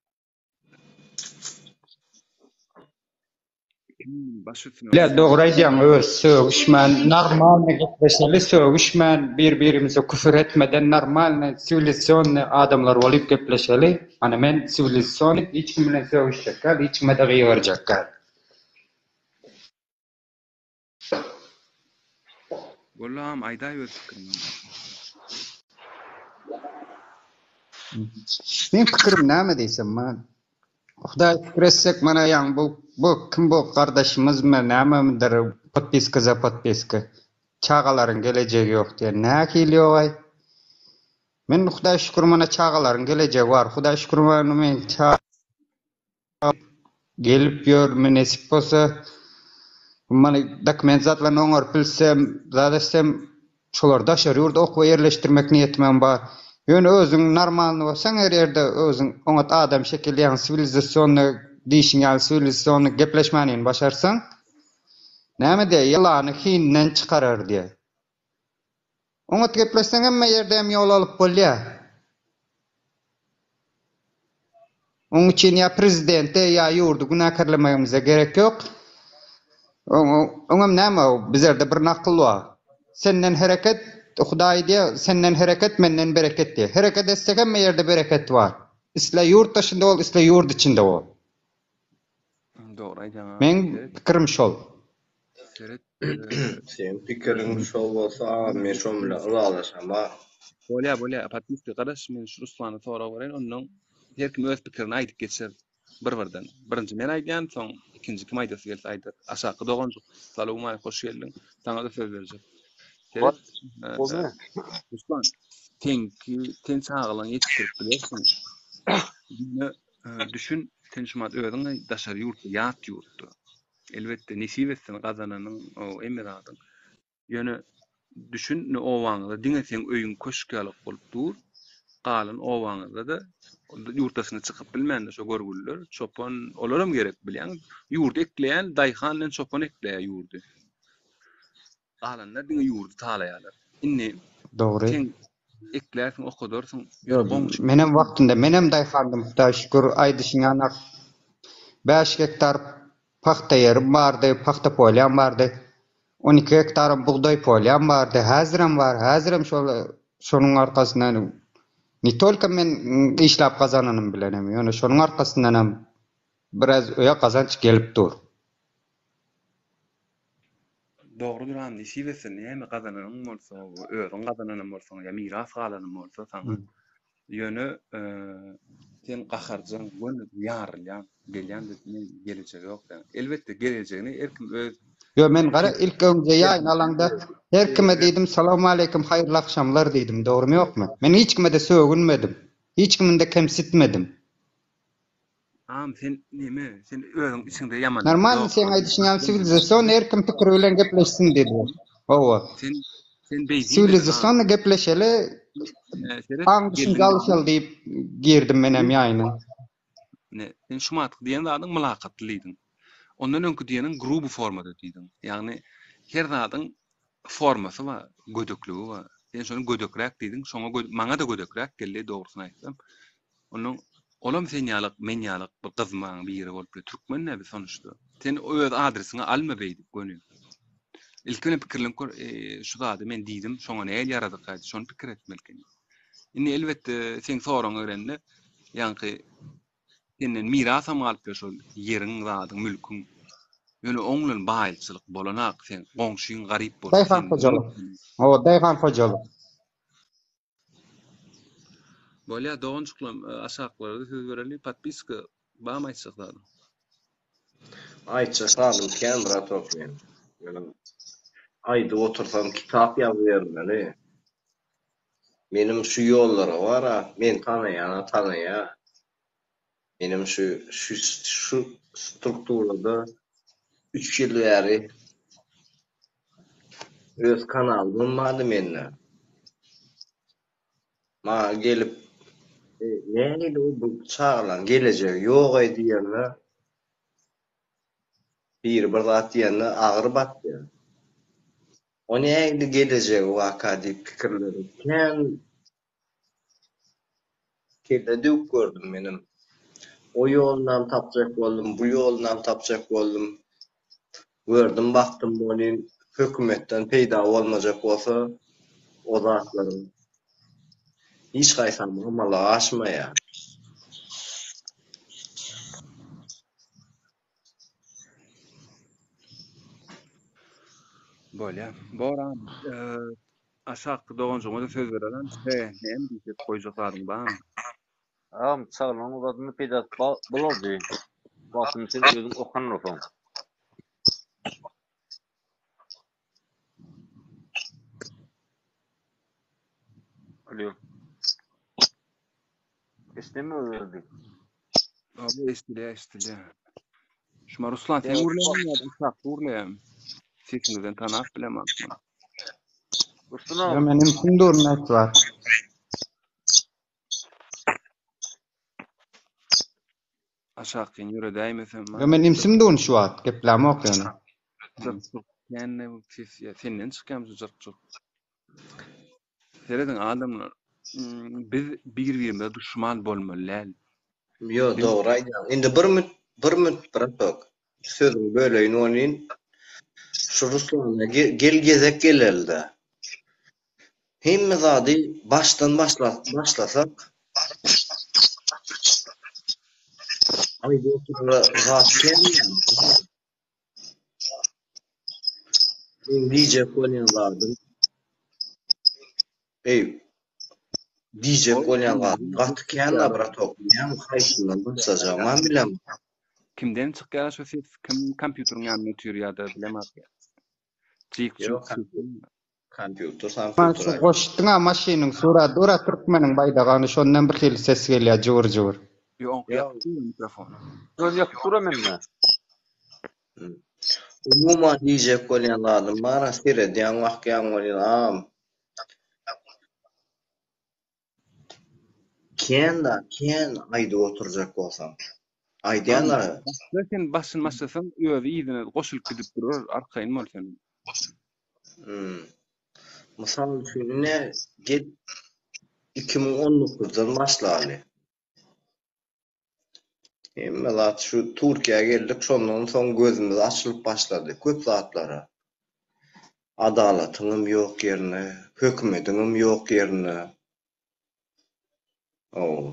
A: Baş üstüne.
C: Bilýän dogry aýdýaň öz sögüşmän normalny gepleşeli sögüşmän bir birimize küfür etmeden normalny siwilizasiýonny adamlar bolyp gepleşeli ana men siwilizasiýony hiç kim bilen sögüşjek däl hiç kimede gygyrjak däl.
A: Boldy agam aýdaý öz pikiriňi.
C: Meň pikirim näme diýsem mana Hudaý şükür etsek mana ýaňy bu bu kim bu gardaşymyzmy nämemidir podpiska za podpiska çagalaryň gelejegi ýok diýen nähili ýogaý men Hudaý şükür mana çagalaryň gelejegi bar Hudaý şükür mana men Gelip ýör, nesip bolsa, mana dokument zatlaryny oňaryp bilsem, zat etsem, şolary daşary ýurda okuwa ýerleşdirmek niýetimem bar. Ýöne özüň normalny bolsaň her ýerde özüň oňat adam şekilli ýagny siwilizasionnyý diýşiň ýaly siwilizasionnyý gepleşmänini başarsaň, näme diýýär, ýylany hininden çykarar diýýär. Oňat gepleşseň hemme ýerde hem ýol alyp bolýar. Oň üçin ýa prezidente ýa ýurdy günäkärlemegimize gerek ýok. Oňam näme bizlerde bir nakyl bar. Senden hereket Hudaý diýýär, senden hereket menden bereket diýýär. Hereket etsek hemme ýerde bereket bar. Isle ýurt daşynda bol, isle ýurt içinde bol.
A: Dogry aýdýaň.
C: Meň pikirim şol.
A: Seret.
B: Seň pikiriň şol bolsa agam men şoň bilen ylalaşama.
A: Bolýa bolýa podpiska garaş men şu Ruslana sorag bereýin ondan her kim öz pikirini aýdyp geçer bir birden. Birinji men aýdýan soň ikinji kim aýdasy gelse aýdar. Aşaky doganjyk salowmaleýkim hoş geldiň saňada söz berjek. Seret Ruslan seňki sen çagalaňy ýetişdirip bilersiň. Ýöne düşün sen şumat özüň daşary ýurtda ýat ýurtda. Elbetde nesip etsin gazananyň o hemme zadyň. Ýöne düşün indi obaňyzda diňe seň öýüň köşk ýalak bolup dur. Galan obaňyzda-da ýurt daşyna çykyp bilmändir şo görgüliler, çopan olaram gerek bilýäň. Ýurdy ekleýän daýhan bilen çopan ekleýär ýurdy. Galanlar diňe ýurdy talaýarlar. Indi
C: Dogry.
A: sen eklärsiň, okadarsyň, ýöne goňşy
C: Menem wagtynda menem daýhandym Hudaý şükür aýdyşyň ýanak 5 gektar pagta ýerim bardy, pagta polýam bardy. 12 gektaram bugdaý polýam bardy. Häzirem bar, häzirem şol şonuň arkasyndan ne tolko men işläp gazananym bilenem, ýöne şonuň arkasyndanam biraz öýe gazanç gelip dur.
A: Dogrudyr agam nesip etsin näme gazananyň bolsa özüň gazananam bolsaň ýa miras galanam bolsa saňa ýöne sen gaharjaň göni ýarylýaň gelýän men gelejegi ýok diýýäň elbetde gelejegini her kim öz
C: Ýo men gara ilk öňje ýaýyn alaňda her kime diýdim salowmaleýkim haýyrly agşamlar diýdim dogrymy ýokmy men hiç kimede sögünmedim hiç kiminde kemsitmedim.
A: Agam sen neme sen özüň içiňde ýamanlyk
C: Normalny
A: ýok.
C: seň aýdyşyň ýaly siwilizasion her kim pikiri bilen gepleşsin diýdi. Hawa.
A: Sen sen beý diýmedin agam.
C: Siwilizasionny gepleşeli
A: Seret
C: aň düşünje
A: geldiň
C: alyşaly diýip girdim menem ýaýyna.
A: Ne sen şumatky diýen zadyň mylakatly diýdiň. Ondan öňki diýeniň gruby formada diýdiň. Ýagny her zadyň formasy bar, gödekligi bar. Sen şony gödekräk diýdiň, şoňa maňa-da gödekräk geldi dogrusyny aýtsam. Onnoň olam sen ýalak, men ýalak bir gyzmaň biri bolup biler. Türkmen-dä biz sonuçda. Sen öz adresiňe alma beýdip göni. Ilki bilen pikirlenip gör, şu zady men diýdim, şoňa nähili ýaradyka diýip, şony pikir etmeli ekeni. Indi elbetde seň soragyňa gelende, ýaňky senden mirasam galyp biler şol ýeriň, zadyň, mülküň. Ýöne oň bilen baýylçylyk bolanak, sen goňşyň garyp bolsa,
C: Daýhan
A: sen
C: hojalyk. Hawa, daýhan hojalyk.
A: Bolýa doganjyklarym aşaklara söz bereli podpiska barmy aýtjak zadyň.
B: Aýtjak zadym kän bratok men. Ýöne aýdyp otursam kitap ýazybermeli. Menem şu ýollara bara meni tanaýana tanaýa. Menem şu şu şu strukturada üç ýyl bäri öz kanalymam bardy mende. Maňa gelip nähili bu çagalaň gelejegi ýog-aý diýende biri bir zat diýende agyr batýar. O nähili gelejegi waka diýip pikirlenip kän Kelle döwüp gördüm menem. O ýolunam tapjak boldum, bu ýolunam tapjak boldum. Gördüm bakdym welin hökümetden peýda bolmajak bolsa o zatlaryň hiç haýsam amala aşmaýar.
A: Bolýa. Boran, aşakky doganjygyma-da söz bererin. He, näme diýjek, goýjak zadyň barmy?
G: Agam çagalaryň uzadyny peýdasy bolardy. Wagtynda sen özüň okan bolsaň. Alo. Eşidemi özü?
A: Abi eşidilýär, eşidilýär. Şuma Ruslan sen gürleýäňmi ýa-da aşakky gürleýärmi? Sesiňizden tanap bilemok men.
G: Ruslan
C: Ýa
G: agam.
C: menem kim durun aýt bar.
A: Aşakkyny ýöredäýmesem
C: Ýa men imsim durun şu wagt geplämok ýöne.
A: Jyrk jyrk kände bu ses ýa senden çykýarmy şu jyrk jyrk. Serediň adamlar biz bir birimize duşman bolmaly däl.
B: Ýo dogry aýdýaň. Indi bir müt bir müt bratok. Sözüňi böleýin welin şu Ruslana gel gezek gelelde. Hemme zady başdan başlasak aýdyp oturara zat kän ýaly. Meň diýjek bolýan zadym Eý, diýjek bolýan zadym gaty kän-dä bratok, näme haýsyndan başlajagymam bilemok.
A: Kimden çykýar şu ses? Kim kompýuteriň ýanynda otyr ýa-da bilemok. Jyk
B: Ýok,
A: jyk
B: kompýuter,
C: Ha
B: kompýuter
C: şu
B: aýt.
C: goşduňa maşynyň sura dura türkmeniň baýdagyny şondan bir hili ses gelýär jybyr jybyr.
A: Ýok,
B: Ýok.
A: ýapyk dur mikrofony.
G: Öz ýapyk duram emme.
B: Umuman diýjek bolýan zadym bar-a, seredýäň bakýaň welin agam. Kän-da, kän aýdyp oturjak bolsaň. Aýdýanlar.
A: Başla sen başyny başlasaň özi yzyna goşulyp gidip durar arkaýyn bol sen.
B: Hmm. Mysal üçin ine gel 2019-dan başlaly. Hemme zat şu Türkiýä geldik şondan soň gözümiz açylyp başlady köp zatlara. Adalatyňam ýok ýerine, hökümediňem ýok ýerine. Hawa.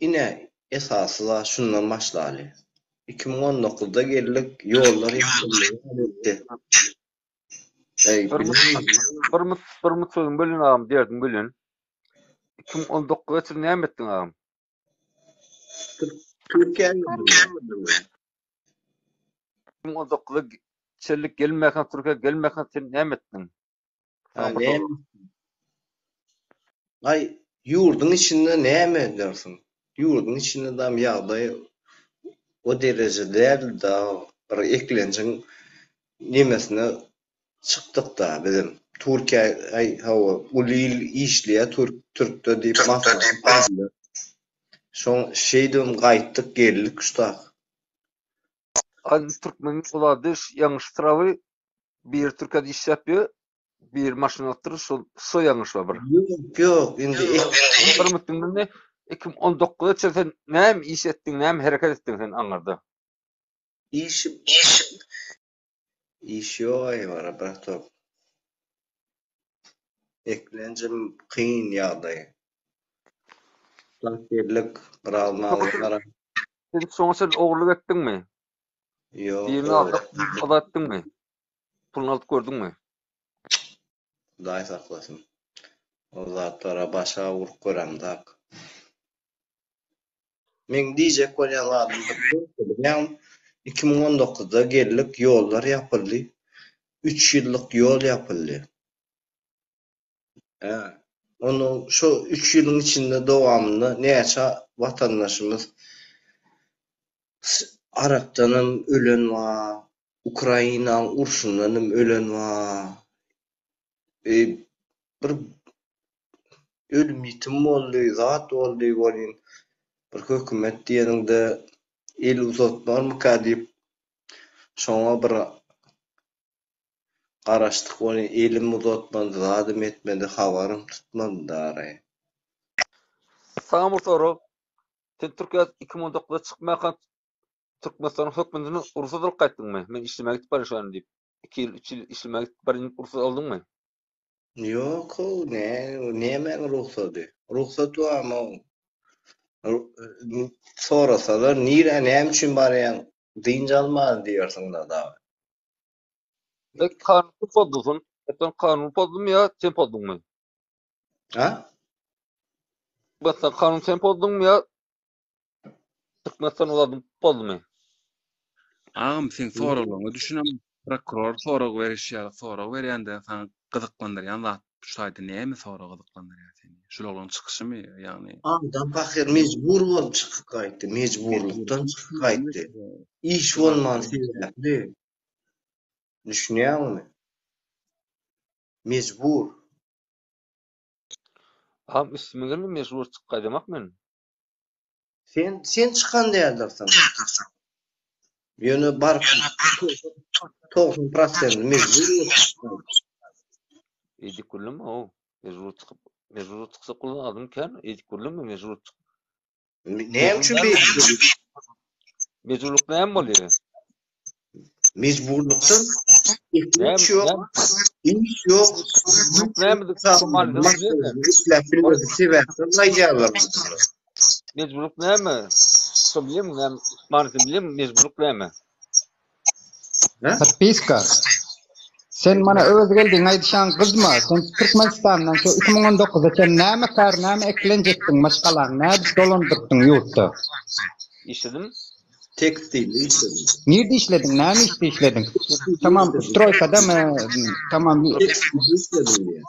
B: Ine esasy zat şundan başlaly. 2019-da geldik, ýollar ýapyldy. Eý,
G: Bir mut, bir mut, bir mut sözüň bölün agam, derdiň bölün. 2019-a çenli näme etdiň agam?
B: Türkiýä geldim.
G: 2019-a çenli gelmäkäň, Türkiýä gelmäkäň sen näme etdiň?
B: Ha, näme? Aý, ýurduň içinde näme edersiň? Ýurduň içinde dam ýagdaý o dereje däldi-da, bir eklenjiň nemesine çykdyk-da bizem. Türkiýä, aý, hawa, uly il işleýär türk, türkde diýip maslahat berdiler. Şoň şeýdibem gaýtdyk geldik şutak.
G: Aý, türkmeniň ozady ýalňyş trawy biri Türkiýede işläp ýör, biri maşyn alypdyr, şol şo ýalňyş bar bir.
B: Ýok, ýok, indi
G: Bir mütdüňden 2019-a çenli sen näme iş etdiň, näme hereket etdiň sen aňyrda?
B: Iş iş ýok aý bara bratok. Eklenjim kyn ýagdaý. Birlik biraz maly
G: Sen şoňa çenli ogurlyk etdiňmi?
B: Ýok.
G: Birini aldyp, azat etdiňmi? Puluny alyp gördüňmi?
B: Hudaý saklasyn. O zatlara başa urup göremzok. Meň diýjek bolýan zadym bilýäňmi? 2019-da geldik, ýollar ýapyldy. Üç ýyllyk ýol ýapyldy. Hä. Onuň şo üç ýylyň içinde dowamynda näçe watandaşymyz arakdanam ölen bar, Ukrainaň urşundanam ölen bar. E, bir ölüm-ýitim boldy, zat boldy welin, bir hökümet diýeniňde el uzatmarmyka diýip, şoňa bir Garaşdyk ony elim uzatmady zadam etmedi habarym tutmady dary.
G: Saňa bir sorag. Sen Türkiýä 2019-da çykmaka. Türkmenistanyň hökümetinden rugsat alyp gaýtdyňmy? Men işlemäge gidip barýan şu ýana diýip. 2 ýyl, 3 ýyl işlemäge gidip barýan diýip rugsat aldyňmy?
B: Ýok-ow, nä, nämäň rugsady? Rugsat barmy-ow? Sorasalar, nirä, näme üçin barýaň? Dynç alman diýersiň-dä dagy.
G: E, kanun kim pozdy son? Sen kanun pozdumy ýa sen pozduňmy?
B: Ha?
G: Türkmenistan kanun sen pozduňmy ýa Türkmenistan uzadyp pozdumy?
A: Agam seň soraglaryňa düşünem prokuror sorag beriş ýaly sorag berýände saňa gyzyklandyrýan zat şu taýda näme sorag gyzyklandyrýar seni? Şul oglan çykyşymy ýagny?
B: Adam pahyr mejbur bolup çykyp gaýtdy, mejburlykdan çykyp gaýtdy. Iş bolman sebäpli. Düşünýäňmi? Mejbur.
G: Agam üstüme gelme mejbur çykyp gaýdamak men.
B: Sen sen çykan däldirsiň. Ýöne baryp 90 prosent mejbur bolup çykýar.
G: Eýdik gürleme ow. Mejbur çykyp mejbur çyksak bolan adam kän eýdik gürleme mejbur çyk.
B: Näme üçin beýdip?
G: Mejburlyk näme bolýar?
B: Mejburlykdan iş ýok, iş ýok. Işläp bilmedik sebäpden gaýdýarlar.
G: Mejburlyk näme? Şo bilýärmiň näme? Manysyny bilýärmiň mejburlyk näme?
C: Podpiska. Sen mana Öwezgeldiň aýdyşan gyzma, sen Türkmenistandan şu 2019-a çenli näme kär, näme eklenç etdiň, maşgalaňy nädip dolandyrtdyň ýurtda?
G: Işledim.
B: Tekstilde işledim.
C: Nirde işlediň, näme işde işlediň? Tamam, stroýkadamy? Tamam.
B: Tekstilde işledim diýýär.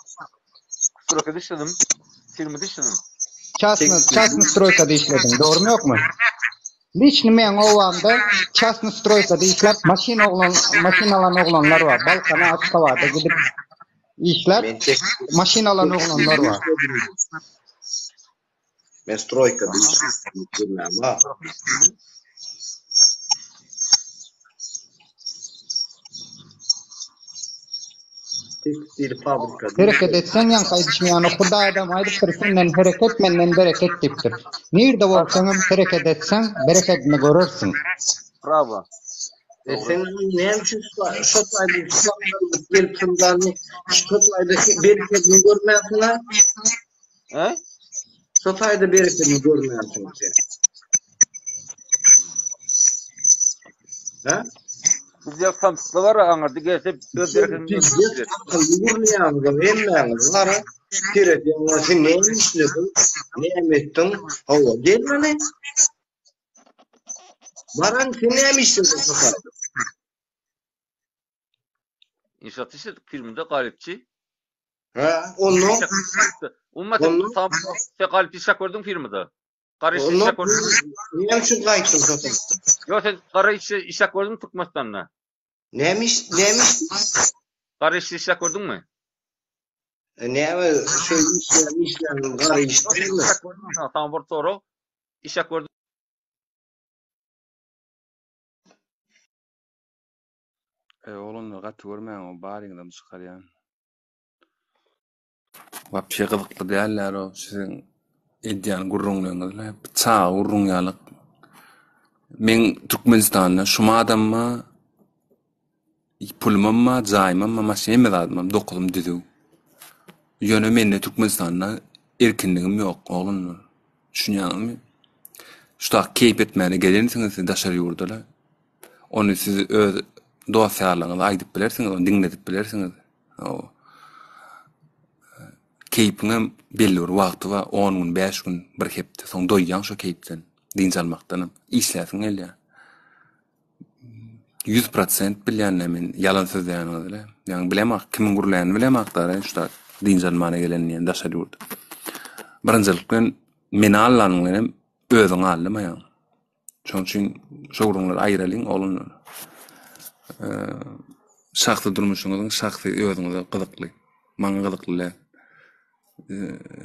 G: Stroýkada işledim. Firmada işledim.
C: Çasny, çasny stroýkada işlediň, dogrymy ýokmy? Liçny meň obamda çasny stroýkada işläp maşyn oglan maşyn alan oglanlar bar. Balkana Aşgabada gidip işläp maşyn alan oglanlar bar.
B: Men stroýkada işledim. Tekstil fabrikada.
C: Hereket etseň ýaňky aýdyşym ýaly Hudaýadam aýdypdyr senden hereket menden bereket diýipdir. Nirde bolsaňam hereket etseň berekedini görersiň.
G: Bravo.
B: E sen näme üçin şo taýda gelipsiň dany şo taýda berekedini görmänsiň a?
G: He?
B: Şo taýda berekedini görmänsiň sen. He?
G: Bizde samsykly bar aňyrda gelse öz berekedini
B: Pizdet akylly gürleýäňiz hemmäňiz gara seredýäňler sen näme işlediň näme etdiň hawa gel hany Baran sen näme işlediň şo taýda
G: İnşaat işledik firmada galypçy.
B: Ha, ondan
G: Umma sen sen galypçy işläp gördüň firmada. Gara işe işläp gördüňmi?
B: Näme üçin gaýtdyň şo taýda?
G: Ýok, sen gara işe işläp gördüňmi Türkmenistanda?
B: Näme iş, näme iş?
G: Gara işde işläp gördüňmi?
B: E, näme şu işlän işlän gara iş dälmi?
G: Saňa bir sorag. Işläp gördüň.
A: E, oglanlar gaty görmäň, o baryňyzam çykarýan. Wapşe gyzykly däller o siziň edýän gürrüňleriňizle çaga gürrüň ýalyk. Meň Türkmenistanda şum adamma pulumam bar, jaýymam bar, maşyn hemme zadymam dokuzym düzüw. Ýöne mende Türkmenistanda erkinligim ýok oglanlar. Düşünýäňizmi? Şu tak keýp etmäne gelensiňiz siz daşary ýurda-la. Ony siz öz dost-ýarlaryňyza aýdyp bilersiňiz, ony diňledip bilersiňiz. Hawa. Keýpiňem belli bir wagty bar, on gün, bäş gün, bir hepde, soň doýýaň şo keýpden, dynç almakdanam. Işläsiň gelýär. 100% bilýän-le men ýalan sözleýäniňizi-le. Ýagny bilemok, kimiň gürlänini bilemok-da, şu zat dynç almana gelen diýen daşary ýurt. Birinjilik bilen meni allanyň bilenem özüňi aldama ýagny. Şonuň üçin şo gürrüňleri aýyralyň oglanlar. Şahsy durmuşyňyzyň şahsy özüňize gyzykly. Maňa gyzykly däl.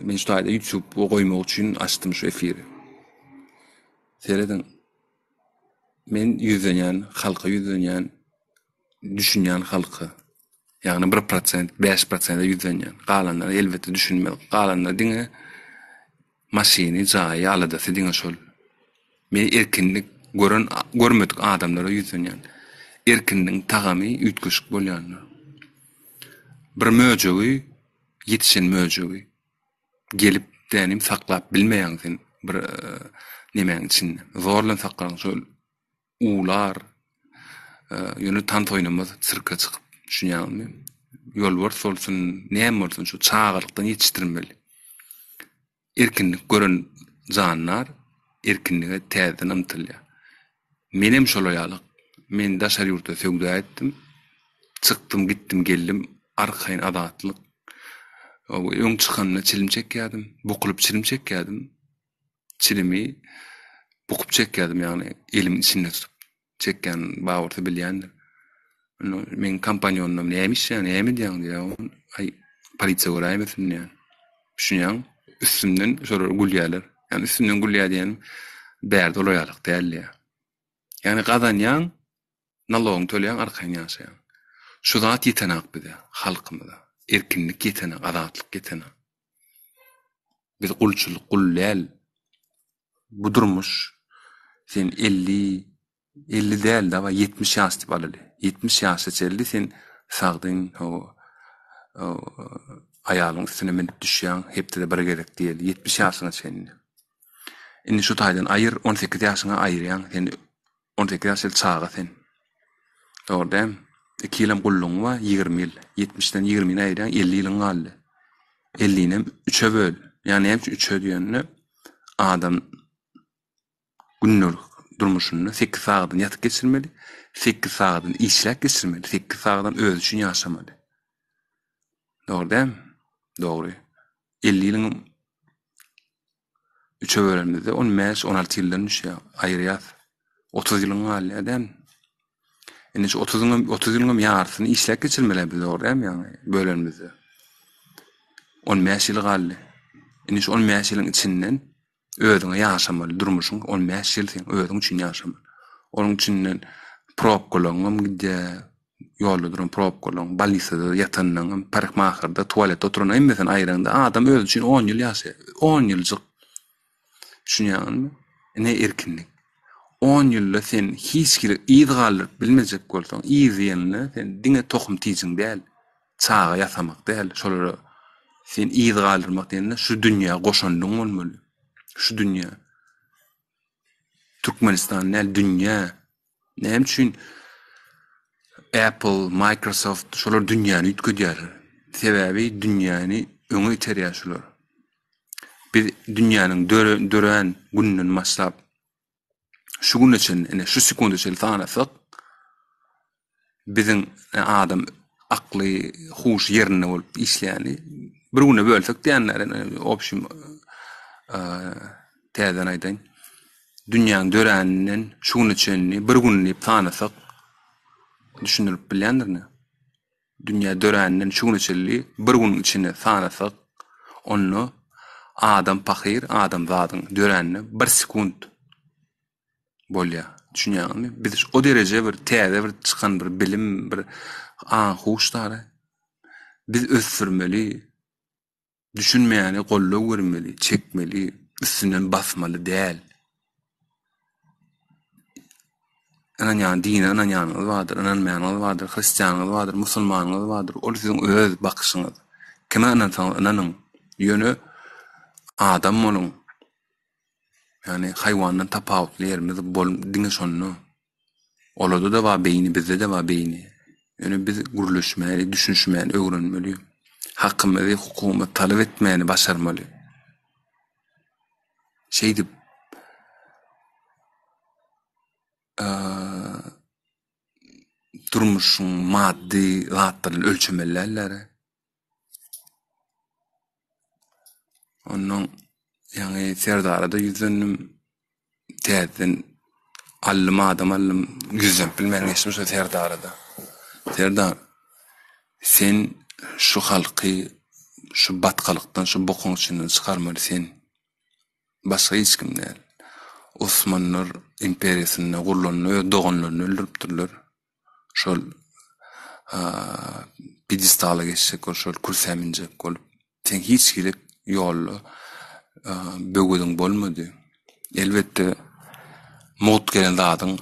A: Men şu taýda YouTube goýmak üçin açdym şu efiri. Serediň. Men ýüzlenýän halka ýüzlenýän, düşünýän halka. Ýagny 1%, 5%-e ýüzlenýän. Galanlar elbetde düşünmez. Galanlar diňe Maşyny, jaýy, aladasy diňe şol. Men erkinlik. Gören, görmedik adamlara ýüzlenýän. Erkinligiň tagamy üýtgeşik bolýandyr. Bir möjegi, ýetişen möjegi gelip dänim saklap bilmeýäň sen bir nemäň içinde. Zor bilen saklaň şol uwlar, ýöne tans oýnamaz sirke çykyp, düşünýäňizmi? Ýolbars bolsun, näme bolsun şu çagalykdan ýetişdirmeli. Erkinlik gören jandar erkinlige täzeden ymtylýar. Menem şolar ýaly. Men daşary ýurtda söwda etdim. Çykdym, gitdim, geldim. Arkaýyn azatlyk. Öň çykanda çilim çekýärdim. Bukulyp çilim çekýärdim. Çilimi bukup çekýärdim, ýagny elimiň içinde tutup. Çekýän babursa bilýändir. Onda meň kompanýonlam näme işleýäň, näme edýäň diýýär. Aý, polisiýa göräýmesin diýýän. Düşünýäň? Üstümden şolar gülýärler. Ýagny üstümden gülýär diýenim bärde olar ýalyk däl diýýär. Ýagny gazanýaň, nalogyňy töleýäň, arkaýyn ýaşaýaň. Şu zat ýetenak bize, halkymyza. Erkinlik ýetenak, azatlyk ýetenak. Biz gulçulyk, gul däl. Bu durmuş sen 50, 50 däl dawa 70 ýaş diýip alaly. 70 ýaşa çenli sen sagdyn hawa aýalyň üstüne münüp düşýäň hepdede bir gezek diýeli 70 ýaşyňa çenli. Indi şu taýdan aýyr 18 ýaşyňa aýyrýaň sen 18 ýaşly çaga sen. Dogry dämi? 2 ýylam gullugyň bar, 20 ýyl. 70-den 20-ni aýyrýaň, 50 ýylyň galdy. 50-nem 3-e böl. Ýa näme üçin 3-e diýende adam gündelik durmuşynda 8 sagadyny ýatyp geçirmeli, 8 sagadyny işläp geçirmeli, 8 sagadan özi üçin ýaşamaly. Dogry dämi? Dogry. 50 ýylyň Üçe bölenimizde on bäş, on alty ýyldan düşýär. Aýyrýas. 30 ýylyň galýar dämi? Indi şu otuzyňam, 30 ýylyňam ýarysyny işläp geçirmeli biz dogry dämi ýagny bölenimizde. 15 ýyl galdy. Indi şu 15 ýylyň içinden özüňe ýaşamaly durmuşyň 15 ýyl sen özüň üçin ýaşamaly. Onuň içinden probkalaryňam gidýär, ýolda duran probkalaryň, bolnisada ýatanlaryňam, parikmaherda, tualetde oturan hemmesini aýyraňda adam özi üçin 10 ýyl ýaşaýar. 10 ýyljyk. Düşünýäňizmi? Ine erkinlik. 10 ýylda sen hiç hili yz galdyryp bilmejek bolsaň, yz diýende sen diňe tohum tijiň däl, çaga ýasamak däl, şolara sen yz galdyrmak diýende şu dünýä goşandyň bolmaly. Şu dünýä. Türkmenistan däl, dünýä. Näme üçin Apple, Microsoft şolar dünýäni üýtgedýärler? Sebäbi dünýäni öňe iterýär şular. Biz dünýäniň dörän gününden başlap şu güne çenli, ine şu sekunda çenli sanasak, biziň adam akly, huşy ýerinde bolup işleýäni bir güne bölsek diýenler, obşim täzeden aýdaýyn. Dünýäň döräninden şu güne çenli bir gün diýip sanasak düşündirip bilýändirin. Dünýä döräninden şu güne çenli bir günüň içinde sanasak, onda adam pahyr adamzadyň döränine bir sekunt bolýar. Düşünýäňizmi? Biz o dereje bir täze bir çykan bir bilim, bir aň-huş dara. Biz ösdürmeli. Düşünmeýäne goldaw bermeli, çekmeli, üstünden basmaly däl. Ynanýan dine ynanýanyňyz bardyr, ynanmaýanyňyz bardyr, hristianyňyz bardyr, musulmanyňyz bardyr. Ol siziň öz bakyşyňyz. Kime ynansaňyz ynanyň. Ýöne adam boluň. Ýagny haýwandan tapawutly ýerimiz bol diňe şonda. Olarda-da bar beýni, bizde-de bar beýni. Ýöne biz gürleşmäni, düşünişmäni öwrenmeli. Hakymyzy, hukugymyzy talap etmäni başarmaly. Şeýdip durmuşyň maddy zatlaryny ölçemeli däldir. Onnoň ýaňy Serdara-da ýüzlendim. Täzeden aldym adam aldym. Ýüzlenip bilmän geçdim şo Serdara-da. Serdar, sen şu halky şu batgalykdan, şu bokuň içinden çykarmaly sen. Başga hiç kim däl. Osmanlar imperiýasynda gurlanda öz doganlaryny öldüripdirler. Şol pidestala geçjek bolup, şol kürsä münjek bolup. Sen hiç hili ýolda böwediň bolmady. Elbetde, Mugt gelen zadyň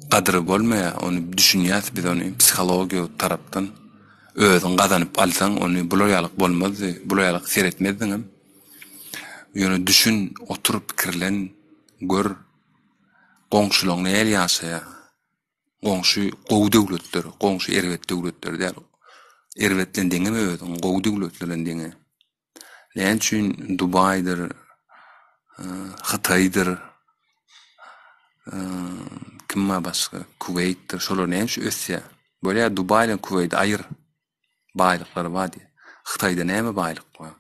A: gadyry bolmaýar, ony düşünýäs biz ony psihologiýa tarapdan. Özüň gazanyp alsaň ony bular ýalyk bolmazdy, bular ýalyk seretmezdiňem. Ýöne düşün, otur, pikirlen, gör, goňşulaň nähili ýaşaýar. Goňşy gowy döwletler, goňşy erbet döwletler däl. Erbet bilen deňeme özüňi, gowy döwletler bilen deňe. Näme üçin Dubaýdyr, Hytaýdyr, kim bar başga, Kuweýtdir, şolar näme üçin ösýär? Bolýar Dubaý bilen Kuweýdi aýyr, baýlyklary bar diýip. Hytaýda näme baýlyk bar?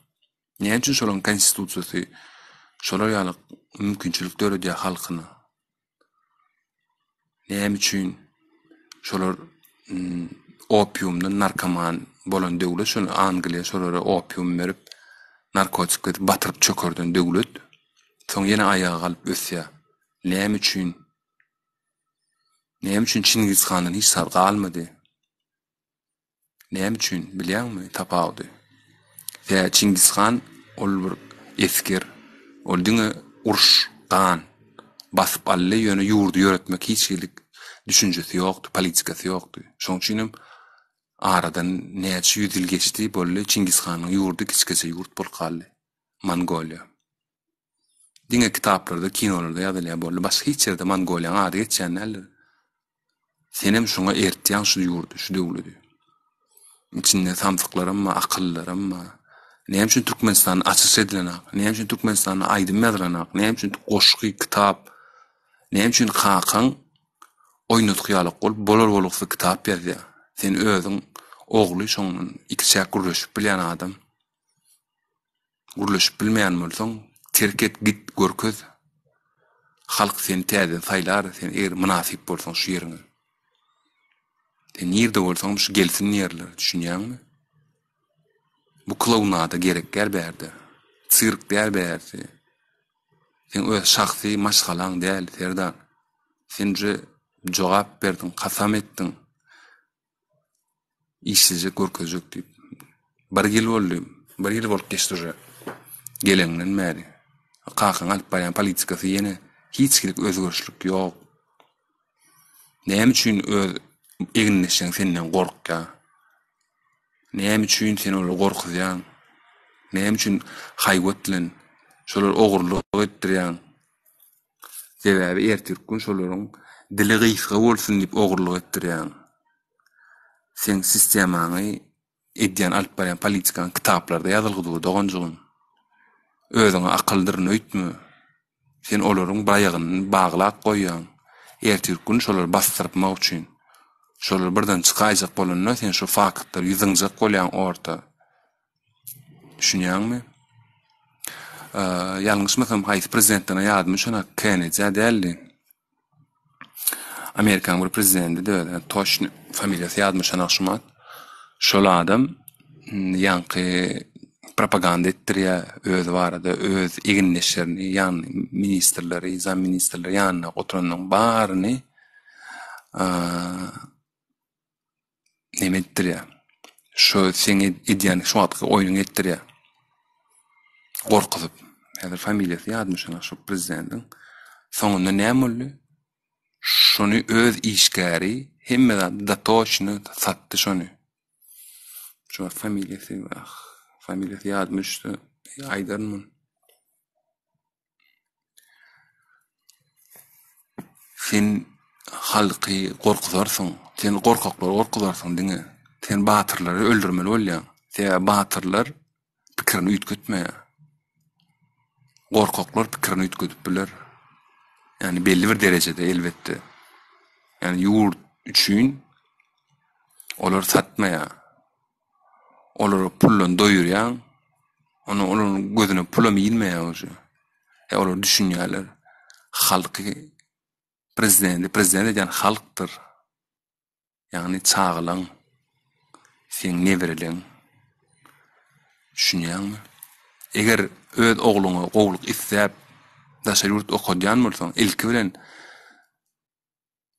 A: Näme üçin şolaryň konstitusiýasy şolar ýaly mümkinçilik döredýär halkyna? Näme üçin şolar opiumdan narkoman bolan döwlet şol Angliýa şolara opium berip narkotik berip batyryp çökerden döwlet soň ýene aýaga galyp ösýär. Näme üçin? Näme üçin Çingiz handan hiç zat galmady? Näme üçin bilýäňmi tapawudy? Sebäbi Çingiz han ol bir esger. Ol diňe uruş, gan basyp aldy, ýöne ýurdy ýöretmek hiç hili düşünjesi ýokdy, politikasy ýokdy. Şonuň üçin hem aradan näçe ýüz ýyl geçdi, boldy, Çingiz hanyň ýurdy kiçikeje ýurt bolup galdy, Mongoliýa. Diňe kitaplarda, kinolarda ýazylýar boldy. Başga hiç ýerde Mongoliýaň ady geçýän däldir. Senem şoňa ertýäň şu ýurdy, şu döwledi. Içinde samsyklaram bar, akyllylaram bar. Näme üçin Türkmenistanda açyş edilenak? Näme üçin Türkmenistanda aýdym ýazylanak? Näme üçin goşgy, kitap? Näme üçin kakaň oýnatgy ýalak bolup, bolar-bolgusyz kitap ýazýar? Sen özüň ogly şoňdan ikiçäk gürleşip bilýän adam. Gürleşip bilmeýän bolsaň, terk et, git, görkez. Halk seni täzeden saýlar, sen eger mynasyp bolsaň şu ýeriňe. Sen nirde bolsaňam şu gelsin diýerler, düşünýäňmi? Bu klounada gerek däl bärde. Sirk däl bärsi. Seň öz şahsy maşgalaň däl, Serdar. Sen uje jogap berdiň, kasam etdiň. Işlejek görkezjek diýip. Bir ýyl boldy. Bir ýyl bolup geçdi uje. Geleňden bäri. Kakaň alyp barýan politikasy ýene hiç hili özgerişlik ýok. Näme üçin öz egindeşleň senden gorkýar? Näme üçin sen olary gorkuzýaň? Näme üçin haýbat bilen şolary ogurlyk etdirýäň? Sebäbi ertirki gün şolaryň dili gysga bolsun diýip ogurlyk etdirýäň. Seň sistemaňy edýän alyp barýan politikaň kitaplarda ýazylgy dur doganjygym. Özüňe akyldyryn öýtme. Sen olaryň bir aýagyny baglap goýýaň. Ertirki gün şolary basdyrtmak üçin. Şolar birden çykaýjak bolanda sen şu faktlary zyňjak bolýaň orta. Düşünýäňmi? Ýalňyşmasam haýsy prezidentden ýadyma düşenok, Kennedy-ä däldi. Amerikanyň bir prezidentidi özi, toçny familiýasy ýadyma düşenok şu wagt. Şol adam ýaňky propaganda etdirýär özi barada, öz egindeşlerini, ýagny ministrleri, zamministrleri ýanynda oturanlaryň baryny neme etdirýär. Şu seň edýän şu wagtky oýnuňy etdirýär. Gorkuzyp. Häzir familiýasy ýadyma düşenok şu prezidentiň. Soňunda näme boldy? Şony öz işgäri hemme zady datoçny satdy şony. Şu wagt familiýasy ah familiýasy ýadyma düşse aýdaryn muny. Sen halky gorkuzarsyň. Sen gorkaklary gorkuzarsyň diňe. Sen batyrlary öldürmeli bolýaň. Sebäbi batyrlar pikirini üýtgetmeýär. Gorkaklar pikirini üýtgedip biler. Ýagny belli bir derejede elbetde. Ýagny ýurt üçin olar satmaýar. Olary puldan doýurýaň. Onda olaryň gözüne pulam ilmeýär uje. E olar düşünýärler. Halky prezidenti prezident edýän halkdyr. Ýagny çagalaň, seň nebereleň. Düşünýäňmi? Eger öz ogluňa gowulyk isläp daşary ýurt okadýan bolsaň, ilki bilen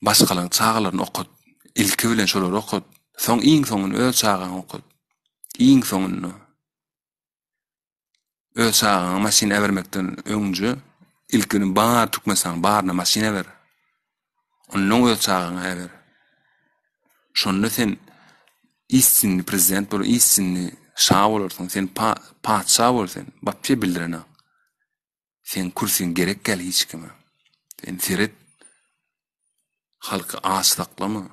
A: Başgalaryň çagalaryny okat. Ilki bilen şolary okat. Soň iň soňunda öz çagaňy okat. Iň soňunda. Öz çagaňa maşyn äbermekden öňje. Ilki bilen bar Türkmenistanyň baryna maşyn äber. Ondan öz çagaňa äber. Şonda sen istinni prezident bol, istinni şa bolarsyň. Sen patyşa bol sen. Wapşe bildirenak. Seň kürsiň gerek däl hiç kime. Sen seret. Halky aç saklama.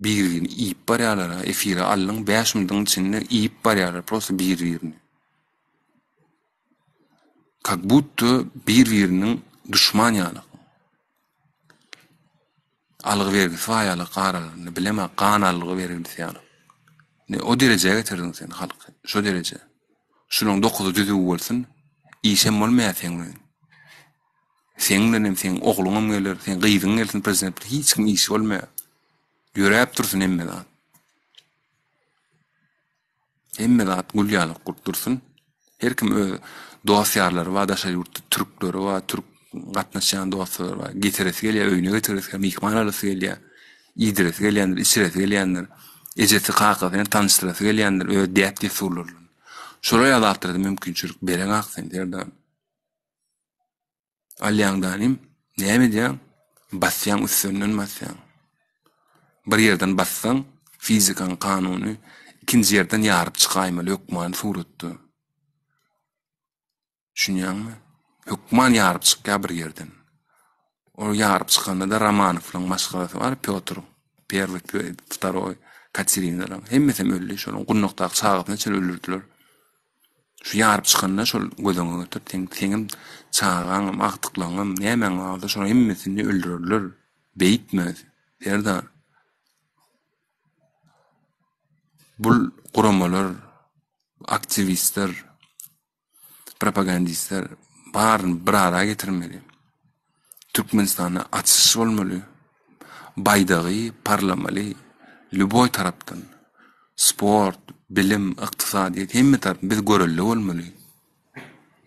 A: Bir-birini iýip barýarlar-a, efire aldyň, bäş minudyň içinde iýip barýarlar prosto bir-birini. Kak budto bir-biriniň duşman ýaly. Algy-bergisi bar ýaly aralarynda, bilemok, gan algy-bergisi ýaly. Ine, o derejä getirdiň sen halky, şo derejä. Şulaň dokuzy düzüw bolsun, işem bolmaýar seň bilen. Seň bilenem seň ogluňam geler, seň gyzyň gelsin prezident bilen hiç kim işi bolmaýar. Ýöräp dursun hemme zat. Hemme zat gül ýaly gurup dursun. Her kim öz dost ýarlary bar daşary ýurtda türkleri bar, türk gatnaşýan dostlary bar. Getiresi gelýär, öýüne getiresi gelýär, myhman alasy gelýär. Iýdiresi gelýändir, içiresi gelýändir. Ejesi, kakasy bilen tanyşdyrasy gelýändir öz däp-dessurlary bilen. Şolar ýaly zatlara mümkinçilik bereňak sen Serdar. Alýaň danym, näme edýäň? Basýaň üstünden basýaň. Bir ýerden bassaň, fizikaň kanuny, ikinji ýerden ýaryp çykaýmaly hökmany suratda. Düşünýäňmi? Hökman ýaryp çykýar bir ýerden. Ol ýaryp çykanda-da Romanowlaryň maşgalasy bar, Pýotr, perwy, wtaroý, Katerinalaryň hemmesem öldi. Şolaryň gundakdaky çagasyna çenli öldürdiler. Şu ýaryp çykanda şol göz öňüňe getir, seň, seňem çagaňam, agtyklaňam, nämäň bar bolsa şolaryň hemmesini öldürerler. Beýtme, Serdar. Bul guramalar, aktiwistler, propagandistler baryny bir ara getirmeli. Türkmenistanda açyş bolmaly. Baýdagy parlamaly lýuboý tarapdan. Sport, bilim, ykdysadyýet hemme tarap biz görelde bolmaly.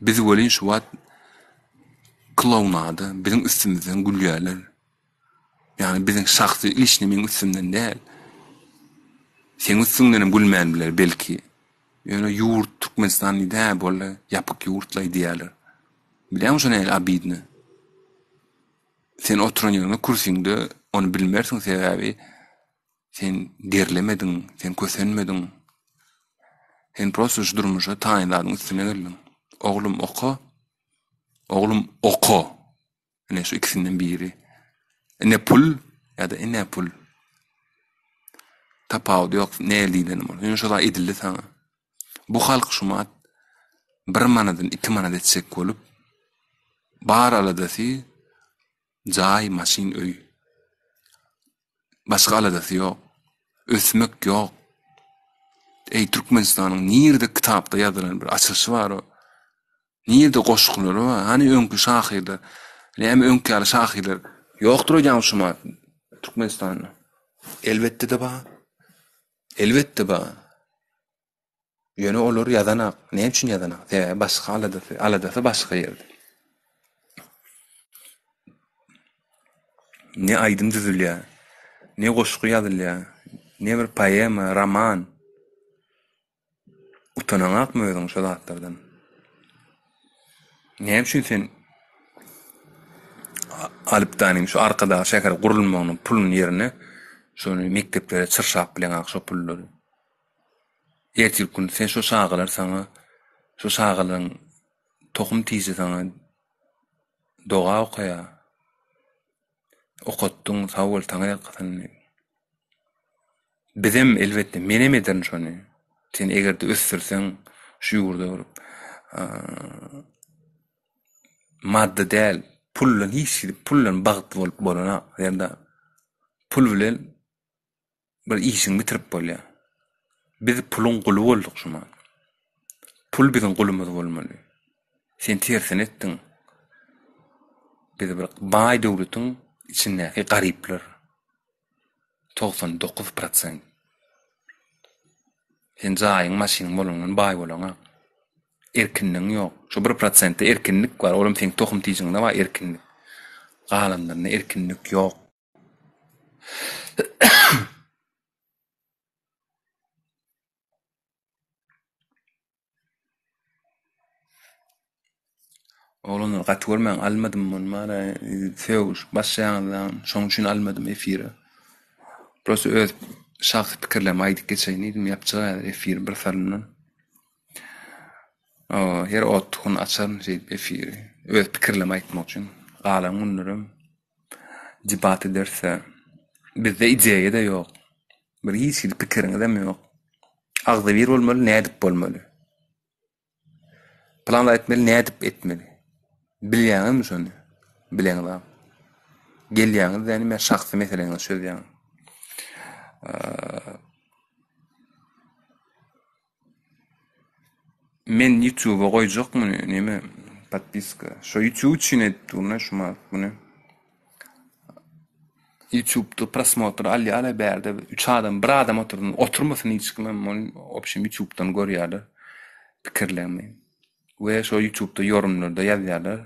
A: Biz welin şu wagt klounada biziň üstümizden gülýärler. Ýagny biziň şahsy liçni meň üstümden däl. Seň üstüňdenem gülmän biler belki. Ýöne ýurt Türkmenistan diýdi hä boldy ýapyk ýurtlaý diýýärler. Bilýäňmi şo nähili obidno. Sen oturan ýeriňde kürsüňde ony bilmersiň sebäbi sen derlemediň, sen kösenmediň. Sen prosto şu durmuşa taýyn zadyň üstüne geldiň. Oglum oka, oglum oka. Ine şu ikisinden biri. Ine pul ýa-da ine pul. Tapawudy ýok, näl diýlenim ol. Ýöne şo zat edildi saňa. Bu halk şumat bir manadan iki manat etjek bolup, bar aladasy jaý, maşyn, öý. Başga aladasy ýok. Ösmek ýok. Eý, Türkmenistanyň nirde kitapda ýazylan bir açylyşy bar o. Nirde goşgulary bar? Hany öňki şahyrlar? Näme öňki ýaly şahyrlar ýokdur öýdýäňmi şu mahal Türkmenistanda? Elbetde-de bar. Elbetde bar. Ýöne olar ýazanak. Näme üçin ýazanak? Sebäbi başga aladasy, aladasy başga ýerde. Ne aýdym düzülýär, ne goşgy ýazylýar, ne bir poema, roman. Utanaňakmy özüň şo zatlardan? Näme üçin sen alyp danym şu Arkadag şäheri gurulmagynyň puluny ýerine şony mekdeplere çyrşap bileňak şo pullary? Ertir gün sen şo çagalar saňa şo çagalaryň tohum tiji saňa doga okaýar. Okatdyň sag bol saňa ýalkasyn diýip. Bizem elbetde menem ederin şony. Sen egerde ösdürseň şu ýurda bir maddy däl pul bilen hiç hili pul bilen bagtly bolup bolanok Serdar. Pul bilen bir işiňi bitirip bolýar. Biz puluň guly bolduk şumat. Pul biziň gulumyz bolmaly. Sen tersini etdiň. Biz bir baý döwletiň içindäki garyplar. 99 prosent. Sen jaýyň, maşynyň bolandan baý bolaňak. Erkinligiň ýok. Şo bir prosentde erkinlik bar, olam seň tohum-tijiňde bar erkinlik. Galanlarynda erkinlik ýok. Oglanlar gaty görmäň almadym muny mana sögüşip başlaýaňyzdan şoň üçin almadym efire. Prosta öz şahsy pikirlerimi aýdyp geçeýin diýdim ýapjak häzir efiri bir salymdan. Her otgun açaryn şeýdip efiri. Öz pikirlerimi aýtmak üçin. Galan günlerem debat ederse bizde ideýa-da ýok. Bir hiç hili pikiriňizem ýok. Agzybir bolmaly nädip bolmaly? Plan etmeli nädip etmeli? Bilýäňizmi şony? Bileňizok. Gelýäňiz däni men şahsy meseleňizi çözýäňiz. Men YouTube-a goýjak muny neme podpiska. Şo YouTube üçin edip durun şu muny. Youtube-da prosmotr alýarlar bärde üç adam bir adam otursyn oturmasyn hiç kimem ony obşem Youtube-dan görýärler pikirlerimi we şo Youtube-da ýorumlarda ýazýarlar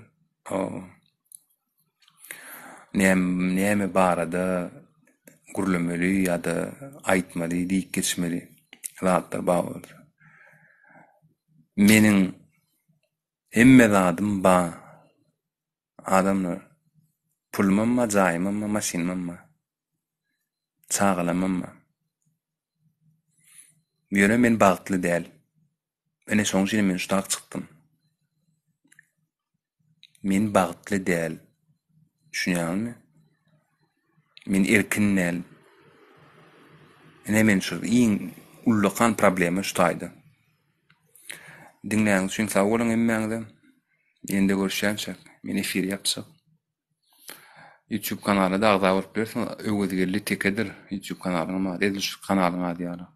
A: näme näme barada gürlemeli ýa-da aýtmaly diýip geçmeli zatlar bar bolsa. Meniň hemme zadym bar. Adamlar, pulumam bar, jaýymam bar, maşynymam bar. Çagalamam bar. Ýöne men bagtly däl. Ine şoň üçinem men şu tak çykdym. Men bagtly däl. Düşünýäňizmi? Men erkin däl. Ine men şu iň ullakan problema şu taýda. Diňläniňiz üçin sag boluň hemmäňize. Ýene-de görüşýänçäk, men efiri ýapjak. Youtube kanala-da agza bolup bilersiňiz. Öwezgeldi Tekedir Youtube kanalynyň ady, edil şu kanalyň ady ýaly.